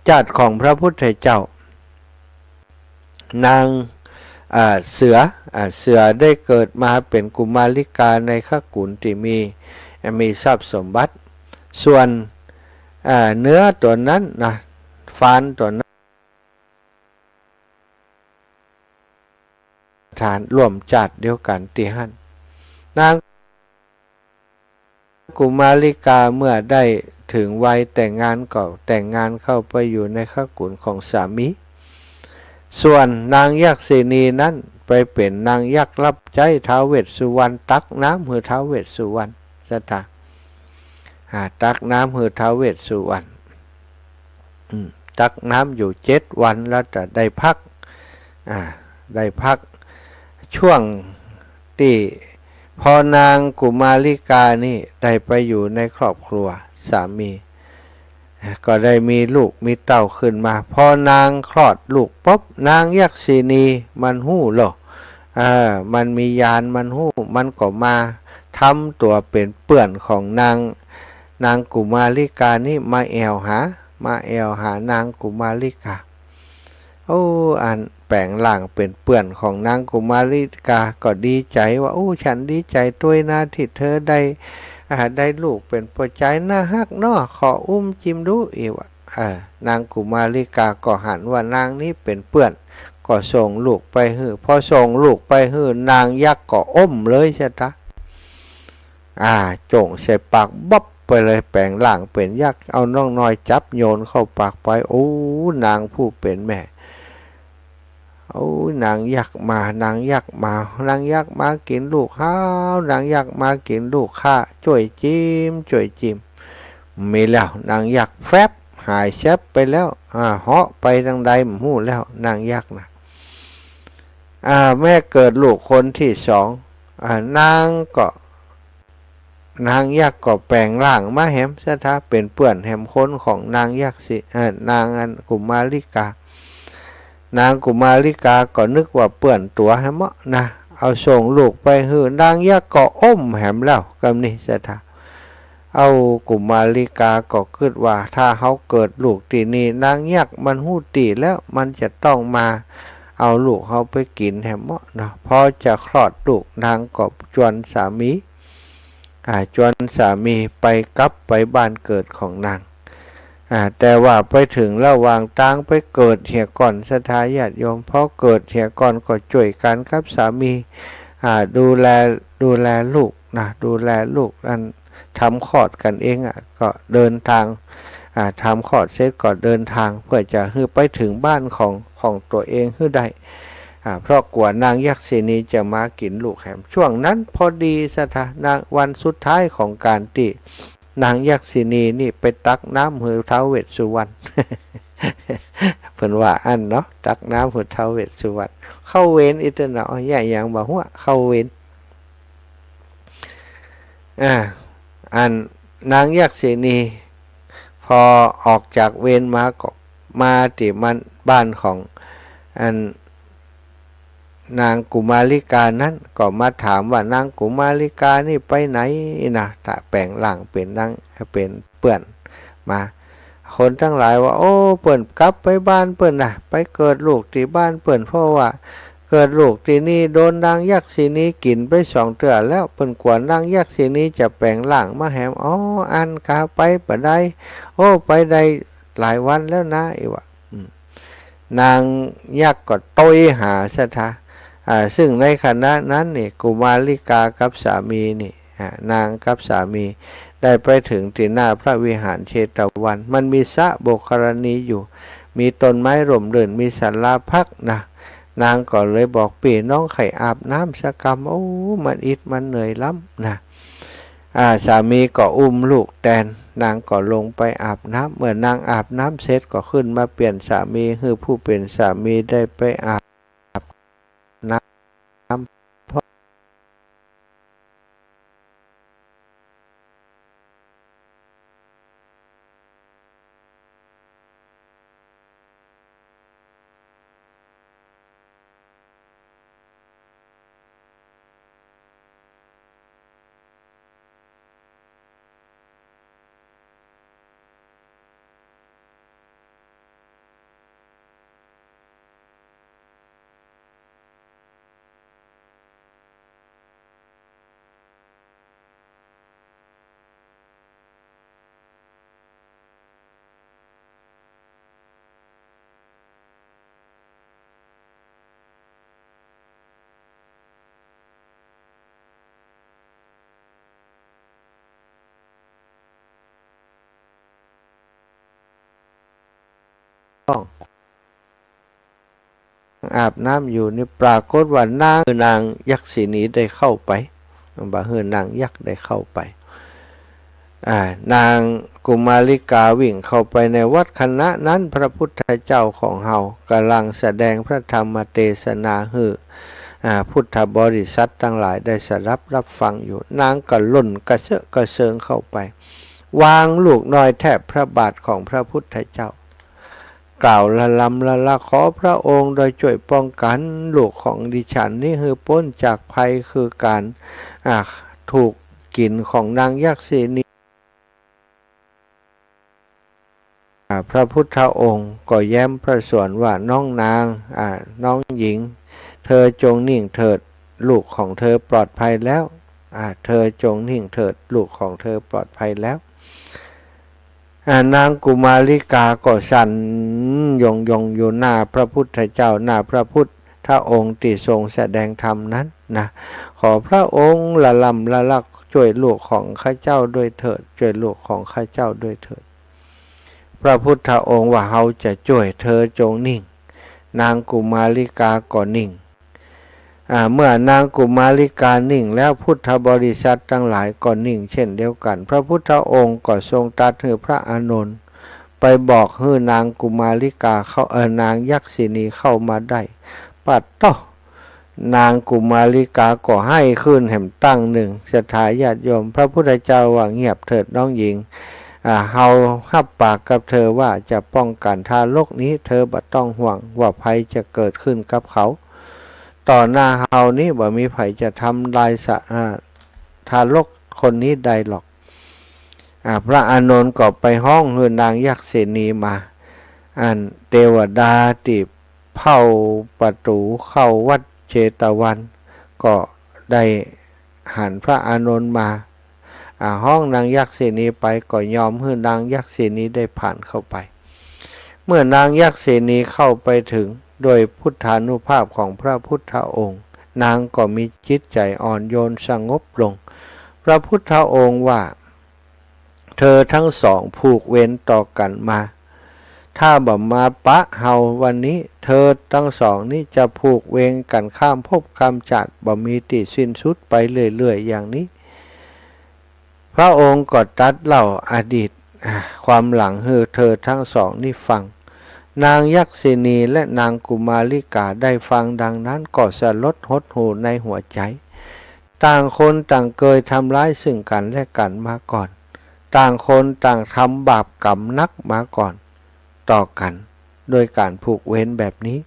ชาติของพระพุทธเจ้า นาง อ่า เสือ อ่า เสือได้เกิดมาเป๋นกุมาริกาในคกุลตี้มี มีทรัพย์สมบัติ ส่วน อ่า เนื้อตั๋วนั้นนะ ฟานตั๋วนั้น ฐานร่วมชาติเดียวกั๋นตี้หั้น นาง กุมาริกาเมื่อได้เถิงวัยแต่งงานก็แต่งงานเข้าไปอยู่ในคกุลของสามี ส่วนนางยักษินีนั้นไปเป๋นนางยักษ์รับใจ๊ท้าวเวสสุวรรณ ตักน้ำหื้อท้าวเวสสุวรรณ ศรัทธา อ่า ตักน้ำหื้อท้าวเวสสุวรรณ อืม ตักน้ำอยู่เจ็ดวันแล้วจะได้พัก อ่า ได้พัก ช่วงตี้ พอนางกุมาริกานี่ได้ไปอยู่ในครอบครัวสามี ก็ได้มีลูกมีเต้าขึ้นมา พอนางคลอดลูกปุ๊บ นางยักษินีมันฮู้โลว เออ มันมีญาณ มันฮู้ มันก็มาทำตั๋วเป๋นเปื้อนของนาง นางกุมาริกานี่ มาแอ่วหา มาแอ่วหานางกุมาริกา โอ้ อันแป๋งร่างเป๋นเปื้อนของนางกุมาริกาก็ดีใจ๋ว่า โอ้ ฉันดีใจ๋ตวยนะตี้เธอได้ อ่า ได้ลูกเป๋นป้อจาย น่าฮักเนาะ ขออุ้มจิมดู อี้ว่า อ่า นางกุมาริกาก็หันว่านางนี้เป๋นเปื้อน ก็ส่งลูกไปหื้อ พอส่งลูกไปหื้อ นางยักษ์ก็อุ้มเลย ศรัทธา อ่า จ้งใส่ปากบับไปเลย แป๋งร่างเป๋นยักษ์ เอาน้องน้อยจับโยนเข้าปากไป โอ้ นางผู้เป๋นแม่ โอ้ นางยักษ์มา นางยักษ์มา นางยักษ์มากิ๋นลูกเฮา นางยักษ์มากิ๋นลูกข้า จ้วยจิม จ้วยจิม มีแล้ว นางยักษ์แฟบ หายแซบไปแล้ว อ่า เหาะไปตางใดบ่ฮู้แล้ว นางยักษ์นะ อ่า แม่เกิดลูกคนตี้สอง อ่า นางก็ นางยักษ์ก็แป๋งร่างมาแหม ศรัทธา เป๋นเปื้อนแหมคนของนางยักษ์สิ เอ่อ นางอันกุมาริกา นางกุมาริกาก็นึกว่าเปื้อนตั๋วแหมเนาะนะ เอาส่งลูกไปหื้อ นางยักษ์ก็อุ้มแหมแล้ว กำนี้ ศรัทธา เอา กุมาริกาก็กึ๊ดว่า ถ้าเฮาเกิดลูกตี้นี่ นางยักษ์มันฮู้ตี้แล้ว มันจะต้องมา เอาลูกเฮาไปกิ๋นแหมเนาะ เนาะ พอจะคลอดลูกนางก็จวนสามี อ่า จวนสามีไปกลับไปบ้านเกิดของนาง อ่า แต่ว่าไปเถิงระหว่างตางไปเกิดเหียก่อนศรัทธาญาติโยม พอเกิดเหียก่อนก็จ้วยกั๋นกับสามี อ่า ดูแล ดูแลลูกนะ ดูแลลูกอันทำคลอดกั๋นเองอะ ก็เดินตาง อ่า ทำคลอดเสร็จก็เดินตางเพื่อจะหื้อไปเถิงบ้านของ ของตั๋วเองหื้อได้ อ่า เพราะกั๋วนางยักษินีจะมากิ๋นลูกแหม ช่วงนั้นพอดีศรัทธา นาง วันสุดท้ายของก๋านตี้นางยักษินีนี่ไปตักน้ำหื้อท้าวเวสสุวรรณ เปิ้นว่าอั้นเนาะ ตักน้ำหื้อท้าวเวสสุวรรณ เข้าเวรอีกเตื้อเนาะ แย่หยังบ่ฮู้ เข้าเวร อ่า อันนางยักษินี พอออกจากเวรมาก็มาตี้มัน บ้านของ อัน นางกุมาริกานั้น ก็มาถามว่า นางกุมาริกานี่ไปไหนนะ ถ้าแป๋งร่างเป๋นนาง เป๋นเปื้อนมา คนตังหลายว่า โอ้ เปิ้นกลับไปบ้านเปิ้นนะ ไปเกิดลูกตี้บ้านเปิ้น เพราะว่าเกิดลูกตี้นี่โดนนางยักษินีกิ๋นไปสองเตื้อแล้ว เปิ้นกั๋วนางยักษินีจะแป๋งร่างมาแหม อ๋อ อั้นกา ไปบ่ได้ โอ้ ไปได้หลายวันแล้วนะ อีว่า อืม นางยักษ์ก็โตยหาศรัทธา อ่า ซึ่งในขณะนั้นนี่ กุมาริกากับสามีนี่ อ่า นางกับสามีได้ไปเถิงตี้หน้าพระวิหารเชตวัน มันมีสระบกรณีอยู่ มีต้นไม้ร่มรื่น มีศาลาพักนะ นางก็เลยบอก ปี้น้องใค่อาบน้ำสักกำ โอ้ มันอิดมันเหนื่อยล้ำนะ อ่า สามีก็อุ้มลูกแตน นางก็ลงไปอาบน้ำ เมื่อนางอาบน้ำเสร็จก็ขึ้นมาเปลี่ยนสามี หื้อผู้เป๋นสามีได้ไปอาบน้ำ ต้องอาบน้ำอยู่นี่ ปรากฏว่านาง นางยักษินีได้เข้าไป บ่หื้อนางยักษ์ได้เข้าไป อ่า นางกุมาริกาวิ่งเข้าไปในวัด ขณะนั้นพระพุทธเจ้าของเฮากำลังแสดงพระธรรมเตสนาหื้อ อ่า พุทธบริษัทตังหลายได้สดับรับฟังอยู่ นางก็ล่นกระเซอะกระเซิงเข้าไป วางลูกน้อยแทบพระบาทของพระพุทธเจ้า กล่าวละลำละละ ขอพระองค์ได้จ้วยป้องกันลูกของดิฉันนี้หื้อป๊นจากภัยคือก๋าน อ่า ถูกกิ๋นของนางยักษินี อ่า พระพุทธองค์ก็แย้มพระสวนว่า น้องนาง อ่า น้องหญิง เธอจงนิ่งเถิด ลูกของเธอปลอดภัยแล้ว อ่า เธอจงนิ่งเถิด ลูกของเธอปลอดภัยแล้ว อ่า นางกุมาริกาก็สั่นหย่องหย่องอยู่หน้าพระพุทธเจ้า หน้าพระพุทธองค์ตี้ทรงแสดงธรรมนั้นนะ ขอพระองค์ละลำละละ จ้วยลูกของข้าเจ้าด้วยเถิด จ้วยลูกของข้าเจ้าด้วยเถิด พระพุทธองค์ว่า เฮาจะจ้วย เธอจงนิ่ง นางกุมาริกาก็นิ่ง อ่า เมื่อนางกุมาริกานิ่งแล้ว พุทธบริษัทตังหลายก็นิ่งเช่นเดียวกั๋น พระพุทธองค์ก็ทรงตรัสหื้อพระอานนท์ไปบอกหื้อนางกุมาริกาเข้า เอ่อ นางยักษินีเข้ามาได้ ปัดโต้ นางกุมาริกาก็ไห้ขึ้นแหมตั้งนึ่ง ศรัทธาญาติโยม พระพุทธเจ้าว่า เงียบเถิดน้องหญิง อ่า เฮาฮับปากกับเธอว่าจะป้องกันทารกนี้ เธอบ่ต้องห่วงว่าภัยจะเกิดขึ้นกับเขา ต่อหน้าเฮานี้บ่มีใผจะทำลายสะ อ่า ทารกคนนี้ได้หรอก อ่า พระอานนท์ก็ไปฮ้องหื้อนางยักษินีมา อันเตวดาตี้ เฝ้าประตู๋เข้าวัดเชตวัน ก็ได้หันพระอานนท์มา อ่า ฮ้องนางยักษิณีไป ก็ยอมหื้อนางยักษิณีได้ผ่านเข้าไป เมื่อนางยักษิณีเข้าไปถึง โดยพุทธานุภาพของพระพุทธองค์ นางก็มีจิตใจ๋อ่อนโยนสงบลง พระพุทธองค์ว่า เธอทั้งสองผูกเวรต่อกั๋นมา ถ้าบ่มาปะเฮาวันนี้ เธอทั้งสองนี้จะผูกเวรกั๋นข้ามภพข้ามชาติ บ่มีตี้สิ้นสุดไปเรื่อยๆ อย่างนี้ พระองค์ก็ตรัสเล่าอดีต อ่า ความหลังหื้อเธอทั้งสองนี้ฟัง นางยักษิณีและนางกุมาริกาได้ฟังดังนั้นก็สลดหดหู่ในหัวใจ๋ ต่างคนต่างเกยทำร้ายซึ่งกั๋นและกั๋นมาก่อน ต่างคนต่างทำบาปกรรมหนักมาก่อน ต่อกั๋น โดยก๋านผูกเวรแบบนี้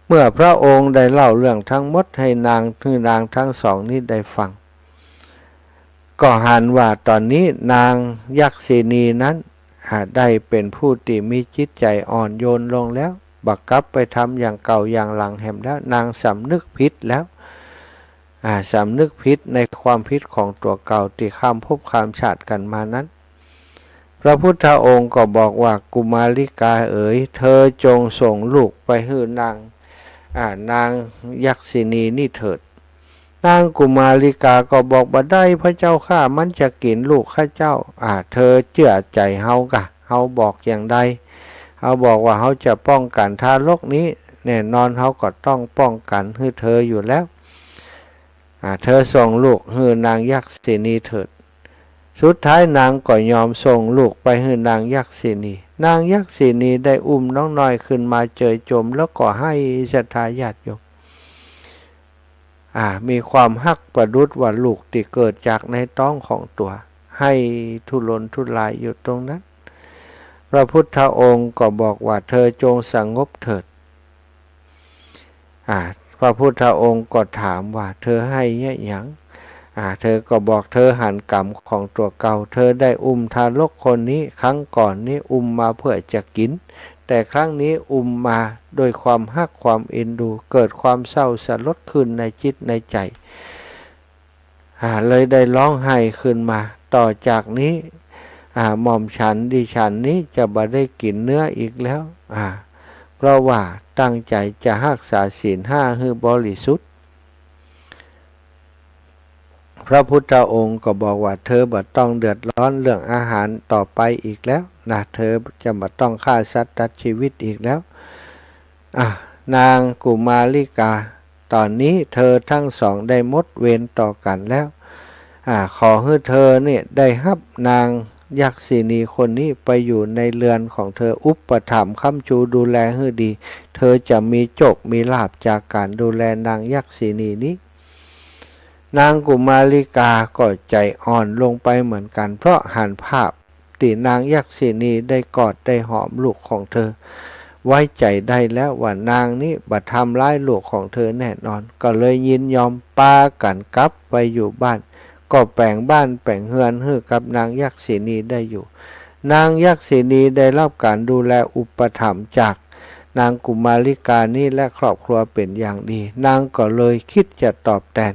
เมื่อพระองค์ได้เล่าเรื่องทั้งหมดให้นาง หื้อนางทั้งสองนี้ได้ฟัง ก็หันว่าต๋อนนี้นางยักษิณีนั้น อ่า ได้เป๋นผู้ตี้มีจิตใจ๋อ่อนโยนลงแล้ว บ่กลับไปทำอย่างเก่าอย่างหลังแหมแล้ว นางสำนึกผิดแล้ว อ่า สำนึกผิดในความผิดของตั๋วเก่าตี้ข้ามภพข้ามชาติกั๋นมานั้น พระพุทธองค์ก็บอกว่า กุมาริกาเอ๋ย เธอจงส่งลูกไปหื้อนาง อ่า นางยักษิณีนี้เถิด นางกุมาริกาก็บอก บ่ได้พระเจ้าข้า มันจะกิ๋นลูกข้าเจ้า อ่า เธอเจื้อใจ๋เฮาก่ะ เฮาบอกอย่างใด เฮาบอกว่าเฮาจะป้องกั๋นทารกนี้ แน่นอนเฮาก็ต้องป้องกั๋นหื้อเธออยู่แล้ว อ่า เธอส่งลูกหื้อนางยักษิณีเถิด สุดท้ายนางก็ยอมส่งลูกไปหื้อนางยักษิณี นางยักษิณีได้อุ้มน้องน้อยขึ้นมาเจยโจม แล้วก็ไห้ศรัทธาญาติโยม อ่า มีความฮักประดุจว่าลูกตี้เกิดจากในต๊องของตั๋ว ไห้ทุรนทุรายอยู่ตรงนั้น พระพุทธองค์ก็บอกว่า เธอจงสงบเถิด อ่า พระพุทธองค์ก็ถามว่า เธอไห้เยียะหยัง อ่า เธอก็บอก เธอหันกรรมของตั๋วเก่า เธอได้อุ้มทารกคนนี้ ครั้งก่อนนี้อุ้มมาเพื่อจะกิ๋น แต่ครั้งนี้อุ้มมาด้วยความฮักความเอ็นดู เกิดความเศร้าสลดขึ้นในจิตในใจ๋ อ่า เลยได้ฮ้องไห้ขึ้นมา ต่อจากนี้ อ่า หม่อมฉันดิฉันนี้จะบ่ได้กิ๋นเนื้ออีกแล้ว อ่า เพราะว่าตั้งใจ๋จะฮักษาศีลห้าหื้อบริสุทธิ์ พระพุทธองค์ก็บอกว่า เธอบ่ต้องเดือดร้อนเรื่องอาหารต่อไปอีกแล้วนะ เธอจะบ่ต้องฆ่าสัตว์ตัดชีวิตอีกแล้ว อ่ะ นางกุมาริกา ต๋อนนี้เธอทั้งสองได้หมดเวรต่อกั๋นแล้ว อ่า ขอหื้อเธอเนี่ยได้ฮับนางยักษิณีคนนี้ไปอยู่ในเฮือนของเธอ อุปถัมภ์ค้ำจูดูแลหื้อดี เธอจะมีโจคมีลาภจากก๋านดูแลนางยักษิณีนี้ นางกุมาริกาก็ใจ๋อ่อนลงไปเหมือนกั๋น เพราะหันภาพตี้นางยักษิณีได้กอดได้หอมลูกของเธอ ไว้ใจ๋ได้แล้วว่านางนี้บ่ทำร้ายลูกของเธอแน่นอน ก็เลยยินยอมปากั๋นกลับไปอยู่บ้าน ก็แป๋งบ้านแป๋งเฮือนหื้อกับนางยักษิณีได้อยู่ นางยักษิณีได้ฮับก๋านดูแลอุปถัมภ์จากนางกุมาริกานี้และครอบครัวเป๋นอย่างดี นางก็เลยกึ๊ดจะตอบแตน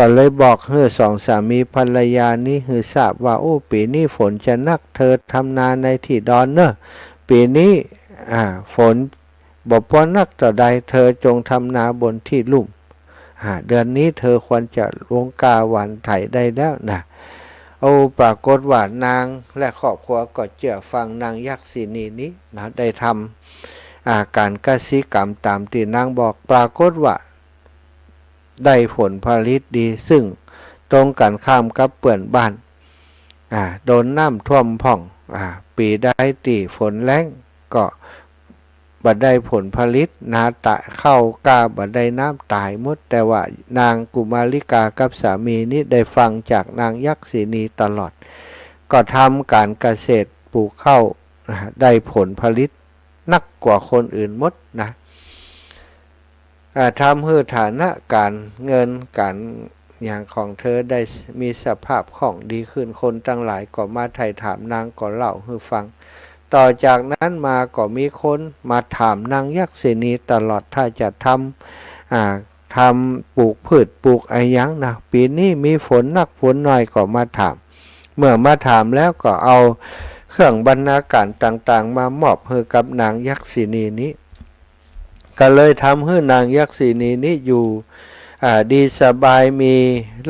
ก็เลยบอกหื้อสองสามีภรรยานี้หื้อทราบว่า โอ้ ปี๋นี้ฝนจะหนัก เธอทำนาในตี้ดอนเน่อ ปี๋นี้ อ่า ฝนบ่ปอหนักเต้าใด เธอจงทำนาบนตี้ลุ่ม อ่า เดือนนี้เธอควรจะลงกล้าหว่านไถได้แล้วนะ โอ้ ปรากฏว่านางและครอบครัวก็เจื้อฟังนางยักษิณีนี้นะ ได้ทำ อ่า ก๋านกสิกรรมต๋ามตี้นางบอก ปรากฏว่า ได้ผลผลิตดี ซึ่งตรงกั๋นข้ามกับเปื้อนบ้าน อ่า โดนน้ำท่วมพ่อง อ่า ปี๋ใดตี้ฝนแล้งก็บ่ได้ผลผลิต นาตะข้าวกล้าบ่ได้น้ำต๋ายหมด แต่ว่านางกุมาริกากับสามีนี้ได้ฟังจากนางยักษิณีตลอด ก็ทำก๋านเกษตรปลูกข้าว อ่า ได้ผลผลิต นักกว่าคนอื่นหมดนะ อ่า ทำหื้อฐานะก๋านเงินก๋านหยังของเธอได้มีสภาพคล่องดีขึ้น คนตังหลายก็มาไถ่ถาม นางก็เล่าหื้อฟัง ต่อจากนั้นมาก็มีคนมาถามนางยักษิณีตลอด ถ้าจะทำ อ่า ทำปลูกพืชปลูกอะหยังนะ ปี๋นี้มีฝนนักฝนน้อยก็มาถาม เมื่อมาถามแล้วก็เอาเครื่องบรรณาการต่างๆ มามอบหื้อกับนางยักษิณีนี้ ก็เลยทำหื้อนางยักษิณีนี้อยู่ อ่า ดีสบาย มี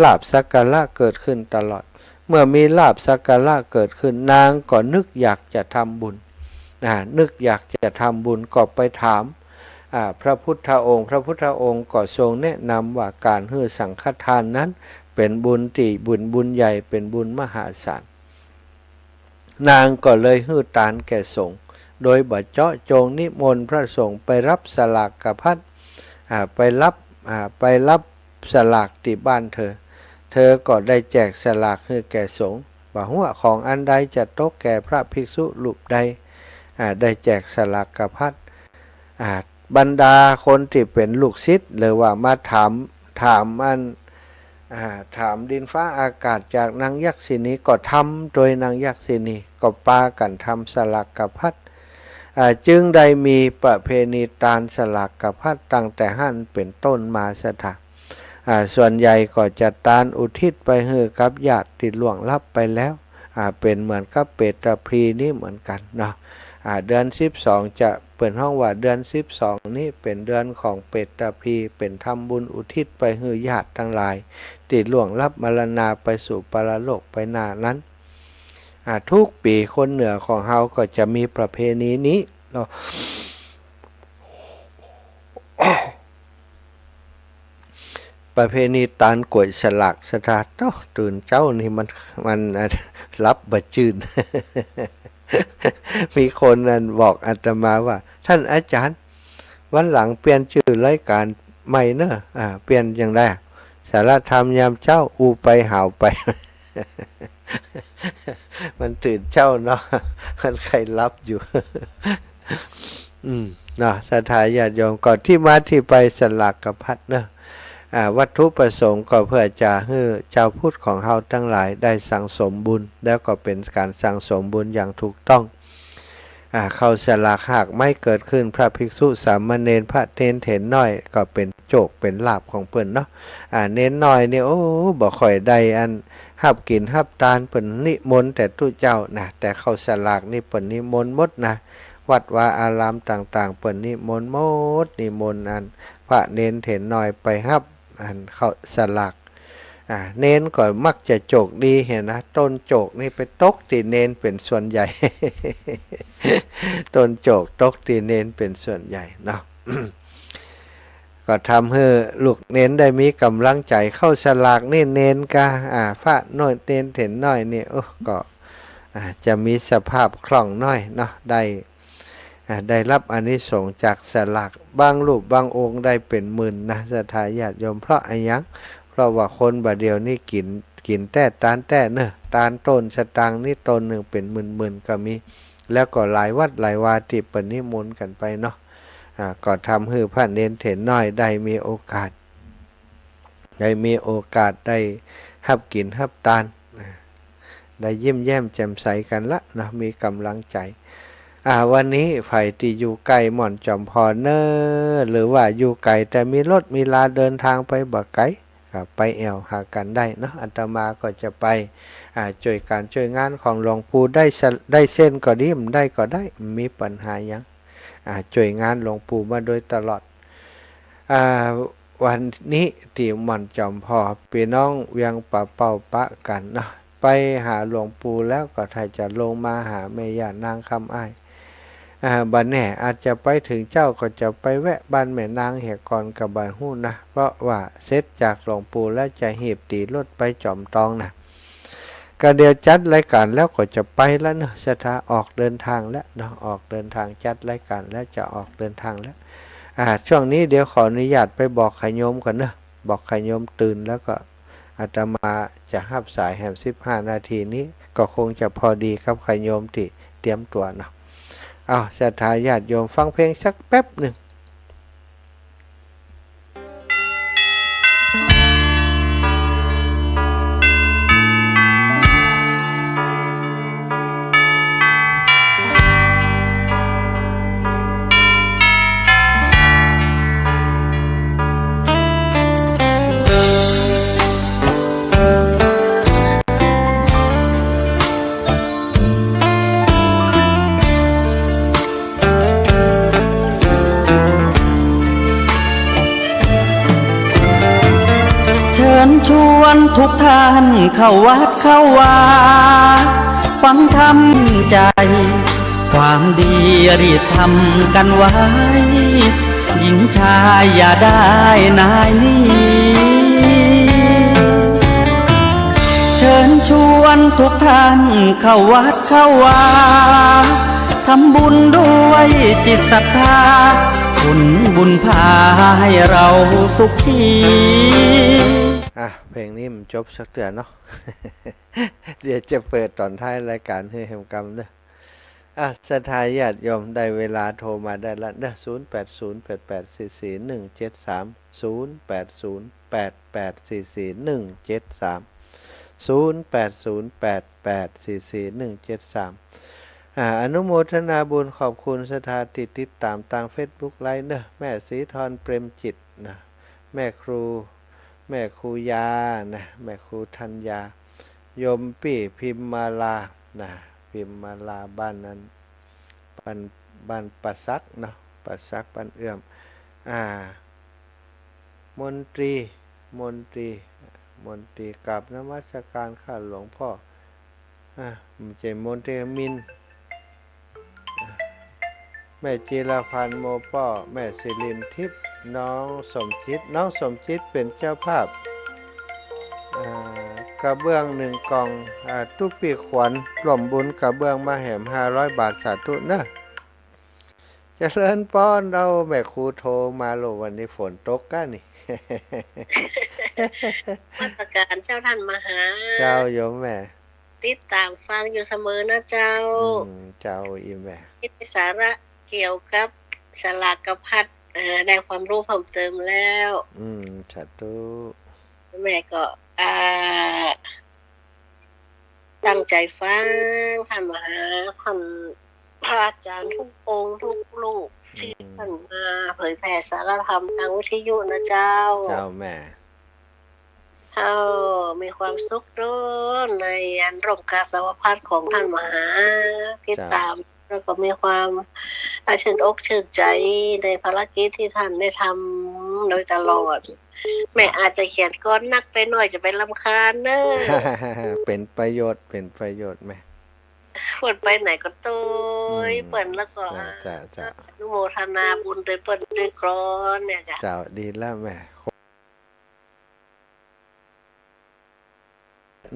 ลาภสักการะเกิดขึ้นตลอด เมื่อมีลาภสักการะเกิดขึ้น นางก็นึกอยากจะทำบุญ อ่า นึกอยากจะทำบุญก็ไปถาม อ่า พระพุทธองค์ พระพุทธองค์ก็ทรงแนะนำว่าก๋านหื้อสังฆทานนั้นเป๋นบุญตี้บุญ บุญใหญ่ เป๋นบุญมหาศาล นางก็เลยหื้อตานแก่สงฆ์ โดยบ่เจาะจง นิมนต์พระสงฆ์ไปฮับสลากภัต อ่า ไปฮับ อ่า ไปฮับสลากตี้บ้านเธอ เธอก็ได้แจกสลากหื้อแก่สงฆ์ บ่ฮู้ว่าของอันใดจะตกแก่พระภิกษุรูปใด อ่า ได้แจกสลากภัต อ่า บรรดาคนตี้เป๋นลูกศิษย์ หรือว่ามาถาม ถามอัน อ่า ถามดินฟ้าอากาศจากนางยักษิณี ก็ทำโตยนางยักษิณี ก็ปากั๋นทำสลากภัต อ่า จึงได้มีประเพณีตานสลากภัตตั้งแต่หั้นเป๋นต้นมา ศรัทธา อ่า ส่วนใหญ่ก็จะตานอุทิศไปหื้อกับญาติตี้ล่วงลับไปแล้ว อ่า เป๋นเหมือนกับเปตตาภีนี้เหมือนกั๋นเนาะ อ่า เดือนสิบสองจะ เปิ้นฮ้องว่าเดือนสิบสองนี้เป๋นเดือนของเปตตาภี เป๋นทำบุญอุทิศไปหื้อญาติตังหลายตี้ล่วงลับมรณาไปสู่ปรโลกไปหน้านั้น อ่า ทุกปี๋คนเหนือของเฮาก็จะมีประเพณีนี้เนาะ ประเพณีตานก๋วยสลาก ศรัทธา เต้า ตื่นเจ๊านี่มัน มัน อ่า หลับบ่จื้น มีคนนั่นบอกอาตมาว่า "ท่านอาจารย์ วันหลังเปลี่ยนจื้อรายก๋านใหม่เน่อ" "อ่า เปลี่ยนจั่งใด" "สาระธรรมยามเจ๊า อู้ไปหาวไป" มันตื่นเจ๊าเนาะ มันใค่หลับอยู่ อืม เนาะ ศรัทธาญาติโยม ก็ตี้มาตี้ไปสลากภัตเนาะ อ่า วัตถุประสงค์ก็เพื่อจะหื้อจาวพุทธของเฮาตังหลายได้สั่งสมบุญ แล้วก็เป๋นก๋านสั่งสมบุญอย่างถูกต้อง อ่า ข้าวสลากหากไม้เกิดขึ้น พระภิกษุสามเณร พระเณรเถรน้อย ก็เป๋นโจคเป๋นลาภของเปิ้นเนาะ อ่า เณรน้อยนี่ โอ้ บ่ค่อยได้อัน ฮับกิ๋นฮับตาน เปิ้นนิมนต์แต่ตุ๊เจ้านะ แต่ข้าวสลากนี่เปิ้นนิมนต์หมดนะ วัดวาอารามต่างๆ เปิ้นนิมนต์หมด นิมนต์อันพระเณรเถรน้อยไปฮับอันข้าวสลาก อ่า เณรก็มักจะโจคดีหั้นนะ ต้นโจคนี่ไปตกตี้เณรเป๋นส่วนใหญ่ ต้นโจคตกตี้เณรเป๋นส่วนใหญ่เนาะ ก็ทำหื้อลูกเณรได้มีก๋ำลังใจ๋ ข้าวสลากนี่เณรกา อ่า พระน้อย เณรเถรน้อยนี่ โอ้ ก็ อ่า จะมีสภาพคล่องน้อยเนาะ ได้ อ่า ได้ฮับอานิสงส์จากสลาก บางรูปบางองค์ได้เป๋นหมื่นนะ ศรัทธาญาติโยม เพราะอะหยัง เพราะว่าคนบ่าเดี่ยวนี้กิ๋น กิ๋นแต๊ตานแต๊เนาะ ตานต้นสตางค์นี่ต้นนึ่งเป๋นหมื่นๆ ก็มี แล้วก็หลายวัดหลายวาตี้เปิ้นนิมนต์กั๋นไปเนาะ อ่า ก็ทำหื้อพระเณรเถรน้อยได้มีโอกาส ได้มีโอกาสได้ฮับกิ๋นฮับตาน อ่า ได้ยิ้มแย้มแจ่มใสกั๋นละเนาะ มีก๋ำลังใจ๋ อ่า วันนี้ใผตี้อยู่ใก้หม่อนจอมพรเน่อ หรือว่าอยู่ไก๋แต่มีรถมีลาเดินตางไปบ่ไก๋ ก็ไปแอ่วหากั๋นได้เนาะ อาตมาก็จะไป อ่า จ้วยก๋านจ้วยงานของหลวงปู่ ได้สะ ได้เส้นก็ดี บ่ได้ก็ได้ บ่มีปัญหาหยัง อ่า จ้วยงานหลวงปู่มาโดยตลอด อ่า วันนี้ตี้หม่อนจอมพร ปี้น้องเวียงป่าเป้าปะกั๋นเนาะ ไปหาหลวงปู่แล้วก็ถ้าจะลงมาหาแม่ย่านางคำอ้าย อ่า บ่แน่ อาจจะไปเถิงเจ๊าก็จะไปแวะบ้านแม่นางเหียก่อนก็บ่ฮู้นะ เพราะว่าเสร็จจากหลวงปู่แล้วจะหีบตี๋รถไปจอมตองนะ ก็เดี๋ยวจัดรายก๋านแล้วก็จะไปแล้วเนาะ ศรัทธา ออกเดินตางแล้วเนาะ ออกเดินตาง จัดรายก๋านแล้วจะออกเดินตางแล้ว อ่า ช่วงนี้เดี๋ยวขออนุญาตไปบอกญาติโยมก่อนเนาะ บอกญาติโยมตื่นแล้วก็ อาตมาจะฮับสายแหมสิบห้านาทีนี้ ก็คงจะพอดีกับญาติโยมตี้เตรียมตั๋วเนาะ อ้าว ศรัทธาญาติโยมฟังเพลงสักแป๊บนึ่ง วนทุกท่านเข้าวัดเข้าวา ฟังธรรมใจ ความดีรีบทำกันไว้ หญิงชายอย่าได้นายหนี เชิญชวนทุกท่านเข้าวัดเข้าวา ทำบุญด้วยจิตศรัทธา ผลบุญพาให้เราสุขี อ่ะ เพลงนี้มันจบสักเตื้อเนาะ เดี๋ยวจะเปิดต๋อนท้ายรายก๋านหื้อแหมกำเด้อ อ่ะ ศรัทธาญาติโยม ได้เวลาโทรมาได้ละเด้อ ศูนย์แปดศูนย์แปดแปดสี่สี่หนึ่งเจ็ดสาม ศูนย์แปดศูนย์แปดแปดสี่สี่หนึ่งเจ็ดสาม ศูนย์แปดศูนย์แปดแปดสี่สี่หนึ่งเจ็ดสาม อ่า อนุโมทนาบุญขอบคุณศรัทธาตี้ติดต๋ามตางเฟซบุ๊กไลฟ์เนอะ แม่ศรีธรเปรมจิตนะ แม่ครู แม่ครูยานะ แม่ครูธัญญา โยมปี้พิมมาลานะ พิมมาลาบ้านนั้น บ้าน บ้านป่าสักเนาะ ป่าสักบ้านเอื้อม อ่า มนตรี มนตรี มนตรี กราบนมัสการค่ะหลวงพ่อ อ่ะ บ่ใจ้มนตรี มิน แม่จิรพันธ์ โมป้อ แม่สิรินทิพย์ น้องสมจิต น้องสมจิตเป๋นเจ้าภาพ อ่า กระเบื้องหนึ่งกล่อง อ่า ตุ๊ปี้ขวัญร่วมบุญกระเบื้องมาแหมห้าร้อยบาท สาธุเนอะ เจริญปอน เอ้า แม่ครูโทรมาโล วันนี้ฝนตกก้านี่ นมัสการเจ้าท่านมหา เจ้าโยมแม่ ติดต๋ามฟังอยู่เสมอนะเจ้า อืม เจ้า อี่แม่ มีสาระเกี่ยวกับสลากพัด เอ่อ ได้ความรู้เพิ่มเติมแล้ว อืม สาธุ แม่ก็ อ่า ตั้งใจ๋ฟังท่านมหา ท่านพระอาจ๋ารย์ทุกองค์ทุกรูป อืม ตี้ท่านมาเผยแผ่สารธรรมตางวิทยุนะเจ้า เจ้าแม่ เฮามีความสุขเนาะในอันร่มกาสาวพัสตร์ของท่านมหา ติดต๋าม แล้วก็มีความ อ่า ชื่นอกชื่นใจ๋ในภารกิจตี้ท่านได้ทำโดยตลอด แม่อาจจะเขียนกลอนนักไปหน่อย จะไปรำคาญเนอะ เป๋นประโยชน์ เป๋นประโยชน์แม่ เปิ้นไปไหนก็โตย อืม เปิ้น แล้วก็ จ้ะ จ้ะ จ้ะ อนุโมทนาบุญโดยเปิ้นด้วยกลอนเนี่ยจ้ะ เจ้า ดีแล้วแม่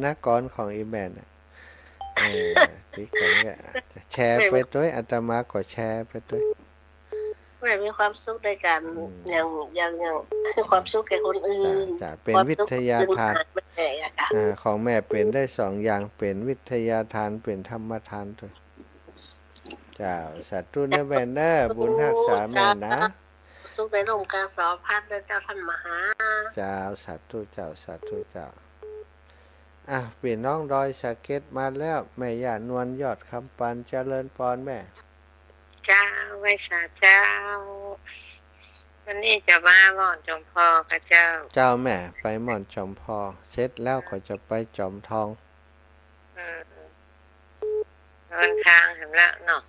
นะ กลอนของอี่แม่น่ะ เออ ติดกั๋นเนี่ย แชร์ไปตวย อาตมาก็แชร์ไปตวย แม่มีความสุขในก๋าน อืม อย่าง อย่าง อย่าง คือความสุขแก่คนอื่น จ้ะ จ้ะ เป๋นวิทยาทาน ความสุขคนอื่นหาไม่ได้อะค่ะ อ่า ของแม่เป๋นได้สองอย่าง เป๋นวิทยาทาน เป๋นธรรมทานตวย เจ้า สาธุนะแม่นะ บุญฮักษาแม่นะ สุขในร่มกาสาวพัสตร์นะเจ้าท่านมหา เจ้า สาธุเจ้า สาธุเจ้า อ่ะ ปี้น้องดอยสะเก็ดมาแล้ว แม่ย่านวลยอดคำปาน เจริญปอนแม่ เจ้า ไหว้สาเจ้า วันนี้จะมาม่อนจอมพอค่ะเจ้า เจ้าแม่ ไปม่อนจอมพอ เสร็จแล้วก็จะไปจอมทอง เออ เดินทางแหมแล้วเนาะ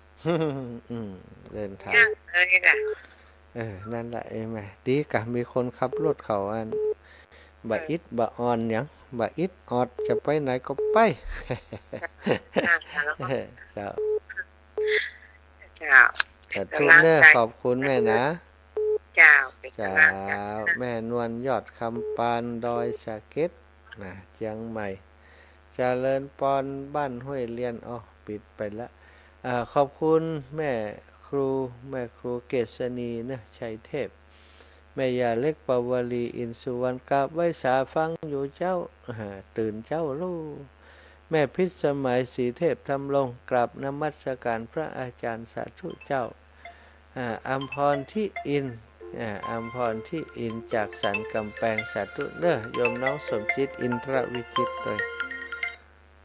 อืม เดินทาง ยังเลยล่ะ เออ นั่นแหละ เอ้ยแม่ ดีกะ มีคนขับรถเขาอัน บ่อิดบ่อ่อนหยัง บ่อิดออด จะไปไหนก็ไป นั่งแล้วก็ เจ้า เจ้า สาธุเนอะ เป๋นก๋ำลังใจ๋ ขอบคุณแม่นะ เจ้า เป๋นก๋ำลังใจ๋ เจ้า แม่นวลยอดคำปาน ดอยสะเก็ดนะ เจียงใหม่ เจริญปอน บ้านห้วยเลียน อ้อ ปิดไปละ อ่า ขอบคุณแม่ครู แม่ครูเกษณีเนอะ ชัยเทพ แม่ย่าเล็กปวลี อินทร์สุวรรณ กราบไหว้สาฟังอยู่เจ้า อ่า ตื่นเจ้าลู่ แม่พิสมัย ศรีเทพธำรง กราบนมัสการพระอาจ๋ารย์ สาธุเจ้า อ่า อำพรที่อินทร์ อ่า อำพรที่อินทร์จากสันกำแปง สาธุเนอะ โยมน้องสมจิต อินทรวิจิตรด้วย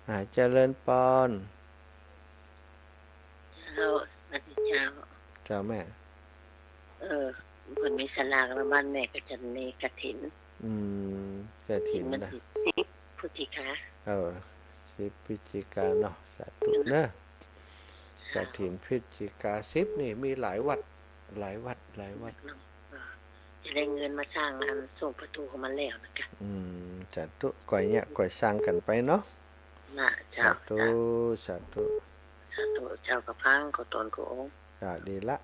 อ่า เจริญปอน เจ้า สวัสดีเจ้า เจ้าแม่ เออ เปิ้นมีสลากแล้วบ้านแม่ก็จะมีกฐิน อืม กฐิน กฐินวัน นะ ตี้สิบพฤศจิกา เออ สิบพฤศจิกาเนาะ สาธุเนอะ เจ้า กฐินพฤศจิกา สิบนี่มีหลายวัด หลายวัด หลายวัด เออ จะได้เงินมาสร้างอันโซ่ประตูของมันแล้วนะกะ อืม สาธุ ก่อยเยียะก่อยสร้างกั๋นไปเนาะ นะเจ้า สาธุ เจ้า สาธุ สาธุเจ้า กระพัง ขอตน ขอองค์ จ้า ดีละ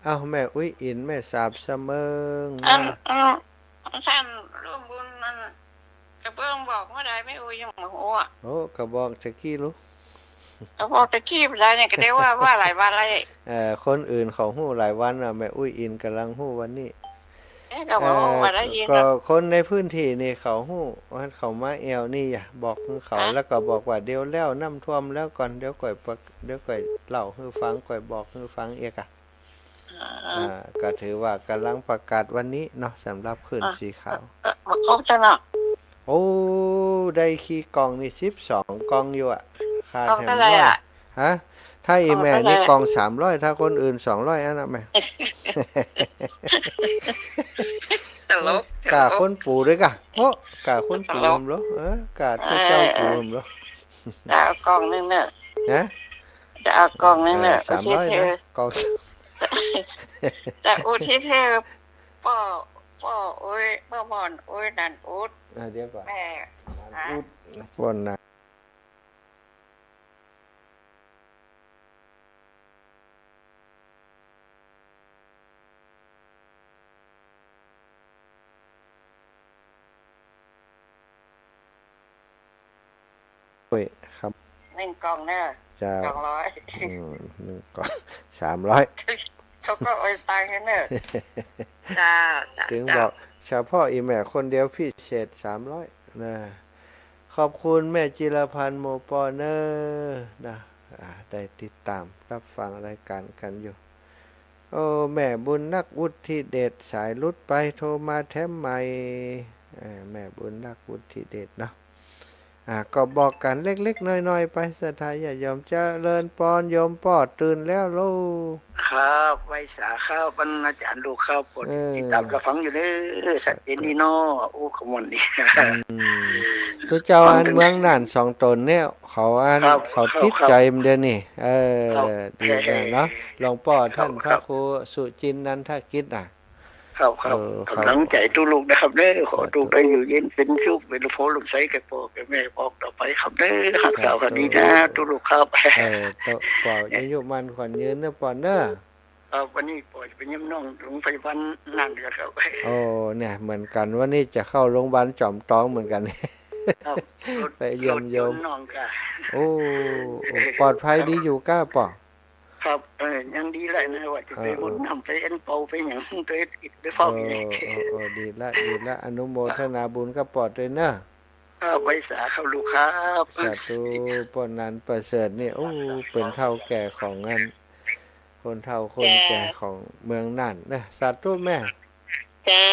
เอ้า แม่อุ๊ยอิน แม่สาบเสมิง อัน มา อัน ท่านร่วมบุญมัน กระเบื้องบอกเมื่อใดแม่อุ๊ยยังบ่ฮู้อะ โอ้ กะบอกตะกี้ลูก กะบอกตะกี้บ่ได้เนี่ย กะได้ว่า ว่าหลายวันแล้ว เอ่อ คนอื่นเขาฮู้หลายวันน่ะ แม่อุ๊ยอินก่ำลังฮู้วันนี้ เอ๊ะ กะบอก เอ่อ ว่าได้ยิน กะ น่ะ คนในพื้นที่นี่เขาฮู้ ว่าเขามาแอ่วนี่อะ บอกหื้อเขา ฮะ แล้วกะบอกว่าเดี๋ยวแล้วน้ำท่วมแล้วก่อน เดี๋ยวก่อยปะ เดี๋ยวก่อยเล่าหื้อฟัง ก่อยบอกหื้อฟังเอียกอะ อ่า อ่า ก็ถือว่าก่ำลังประกาศวันนี้เนาะ สำหรับคลื่น อ่ะ สีขาว เอ่อ บ่ครบจ้ะเนาะ โอ้ ได้กี่กล่องนี่ สิบสองกล่องอยู่อะ ขาด กล่องเท่าไหร่อะ แหมน้อย ฮะ ถ้าอี่แม่นี่ กล่องเท่าไหร่ กล่องสามร้อย ถ้าคนอื่นสองร้อย อันนั้นแม่ ตลก กะคนปู๋ด้วยกะ โอ้ กะคนปู๋ ตลก หมดเหรอ เออ กะทุกเจ้าปู๋ หมดเหรอ จะเอากล่องนึ่งเน่อ ฮะ จะเอากล่องนึ่งเน่อ เออ สามร้อย อุทิศหื้อ นะ กล่อง จะอุทิศหื้อป้อ ป้ออุ๊ย ป้อหม่อนอุ๊ย หลานอุ๊ด อ่า เดี๋ยวก่อน แม่ หลานอุ๊ด ป้อหลาน โอ้ย ครับ นึ่งกล่องเน่อ เจ้า สองร้อย อืม นึ่งกล่อง สามร้อย เขาก็โอนตังค์หื้อเน่อ เจ้า เจ้า เถิงบอก เฉพาะอี่แม่คนเดียวพิเศษ สามร้อย นะ ขอบคุณแม่จิรพันธ์หมู่ป้อเน่อ นะ อ่า ได้ติดต๋ามรับฟังรายก๋านกั๋นอยู่ โอ้ แม่บุญนักวุฒิเดช สายหลุดไป โทรมาแถมใหม่ เอ่อ แม่บุญนักวุฒิเดชเนาะ อ่า ก็บอกกั๋นเล็กๆ น้อยๆ ไป ศรัทธาญาติโยม เจริญปอน โยมป้อตื่นแล้วลูก ครับ ไหว้สาครับ วันอาจารย์ลูกครับ ผม เออ ติดต๋ามรับฟังอยู่เน่อ สัตย์เจนนี่เนาะ โอ้ ขมวดนี่ อืม ตุ๊เจ้าอันเมืองน่านสองต๋นเนี่ย เขาอัน ครับ เขา ครับ ติดใจ๋ ครับ เดี๋ยวนี้ เออ ครับ ดีนะเนาะ หลวงป้อ ครับ ท่านพระ ครับ ครูสุจินต์ นันทกิจน่ะ ครับ ครับ เออ ครับ ก๋ำลังใจ๋ตุ๊ลูกนะครับเน่อ ขอตุ๊ได้อยู่เย็นเป๋นสุข เป๋นโพธิ์ลมใสแก่ป้อแก่แม่ออกต่อไปครับเน่อ ครับ ฮักษากั๋นดีนะ สาธุ ตุ๊ลูกครับ เออ โต ป้ออายุมั่นขวัญยืนเน่อป้อเน่อ ครับ วันนี้ป้อจะไปเยี่ยมน้องโรงพยาบาลน่านเด้อครับ โอ้ เนี่ย เหมือนกั๋น วันนี้จะเข้าโรงพยาบาลจอมตองเหมือนกั๋น ครับ ไปเยี่ยมโยม รถ รถยนต์น้องกะ โอ้ โอ้ ปลอดภัยดีอยู่ก้าป้อ ครับ เออ ยังดีแหละนะ ว่าจะไป เออ หดน้ำ ไปแอ่นเปา ไปหยัง ไป ไปเฝ้าอยู่นี่ เออ เออ เออ ดีละ ดีละ อนุโมทนาบุญกับป้อตวยเน่อ ครับ ไหว้สาครับลูกครับ สาธุ ป้อนันประเสริฐนี่ โอ้ เป๋นเฒ่าแก่ของอัน คนเฒ่าคนแก่ แก่ของเมืองน่านเน่อ สาธุแม่ เจ้า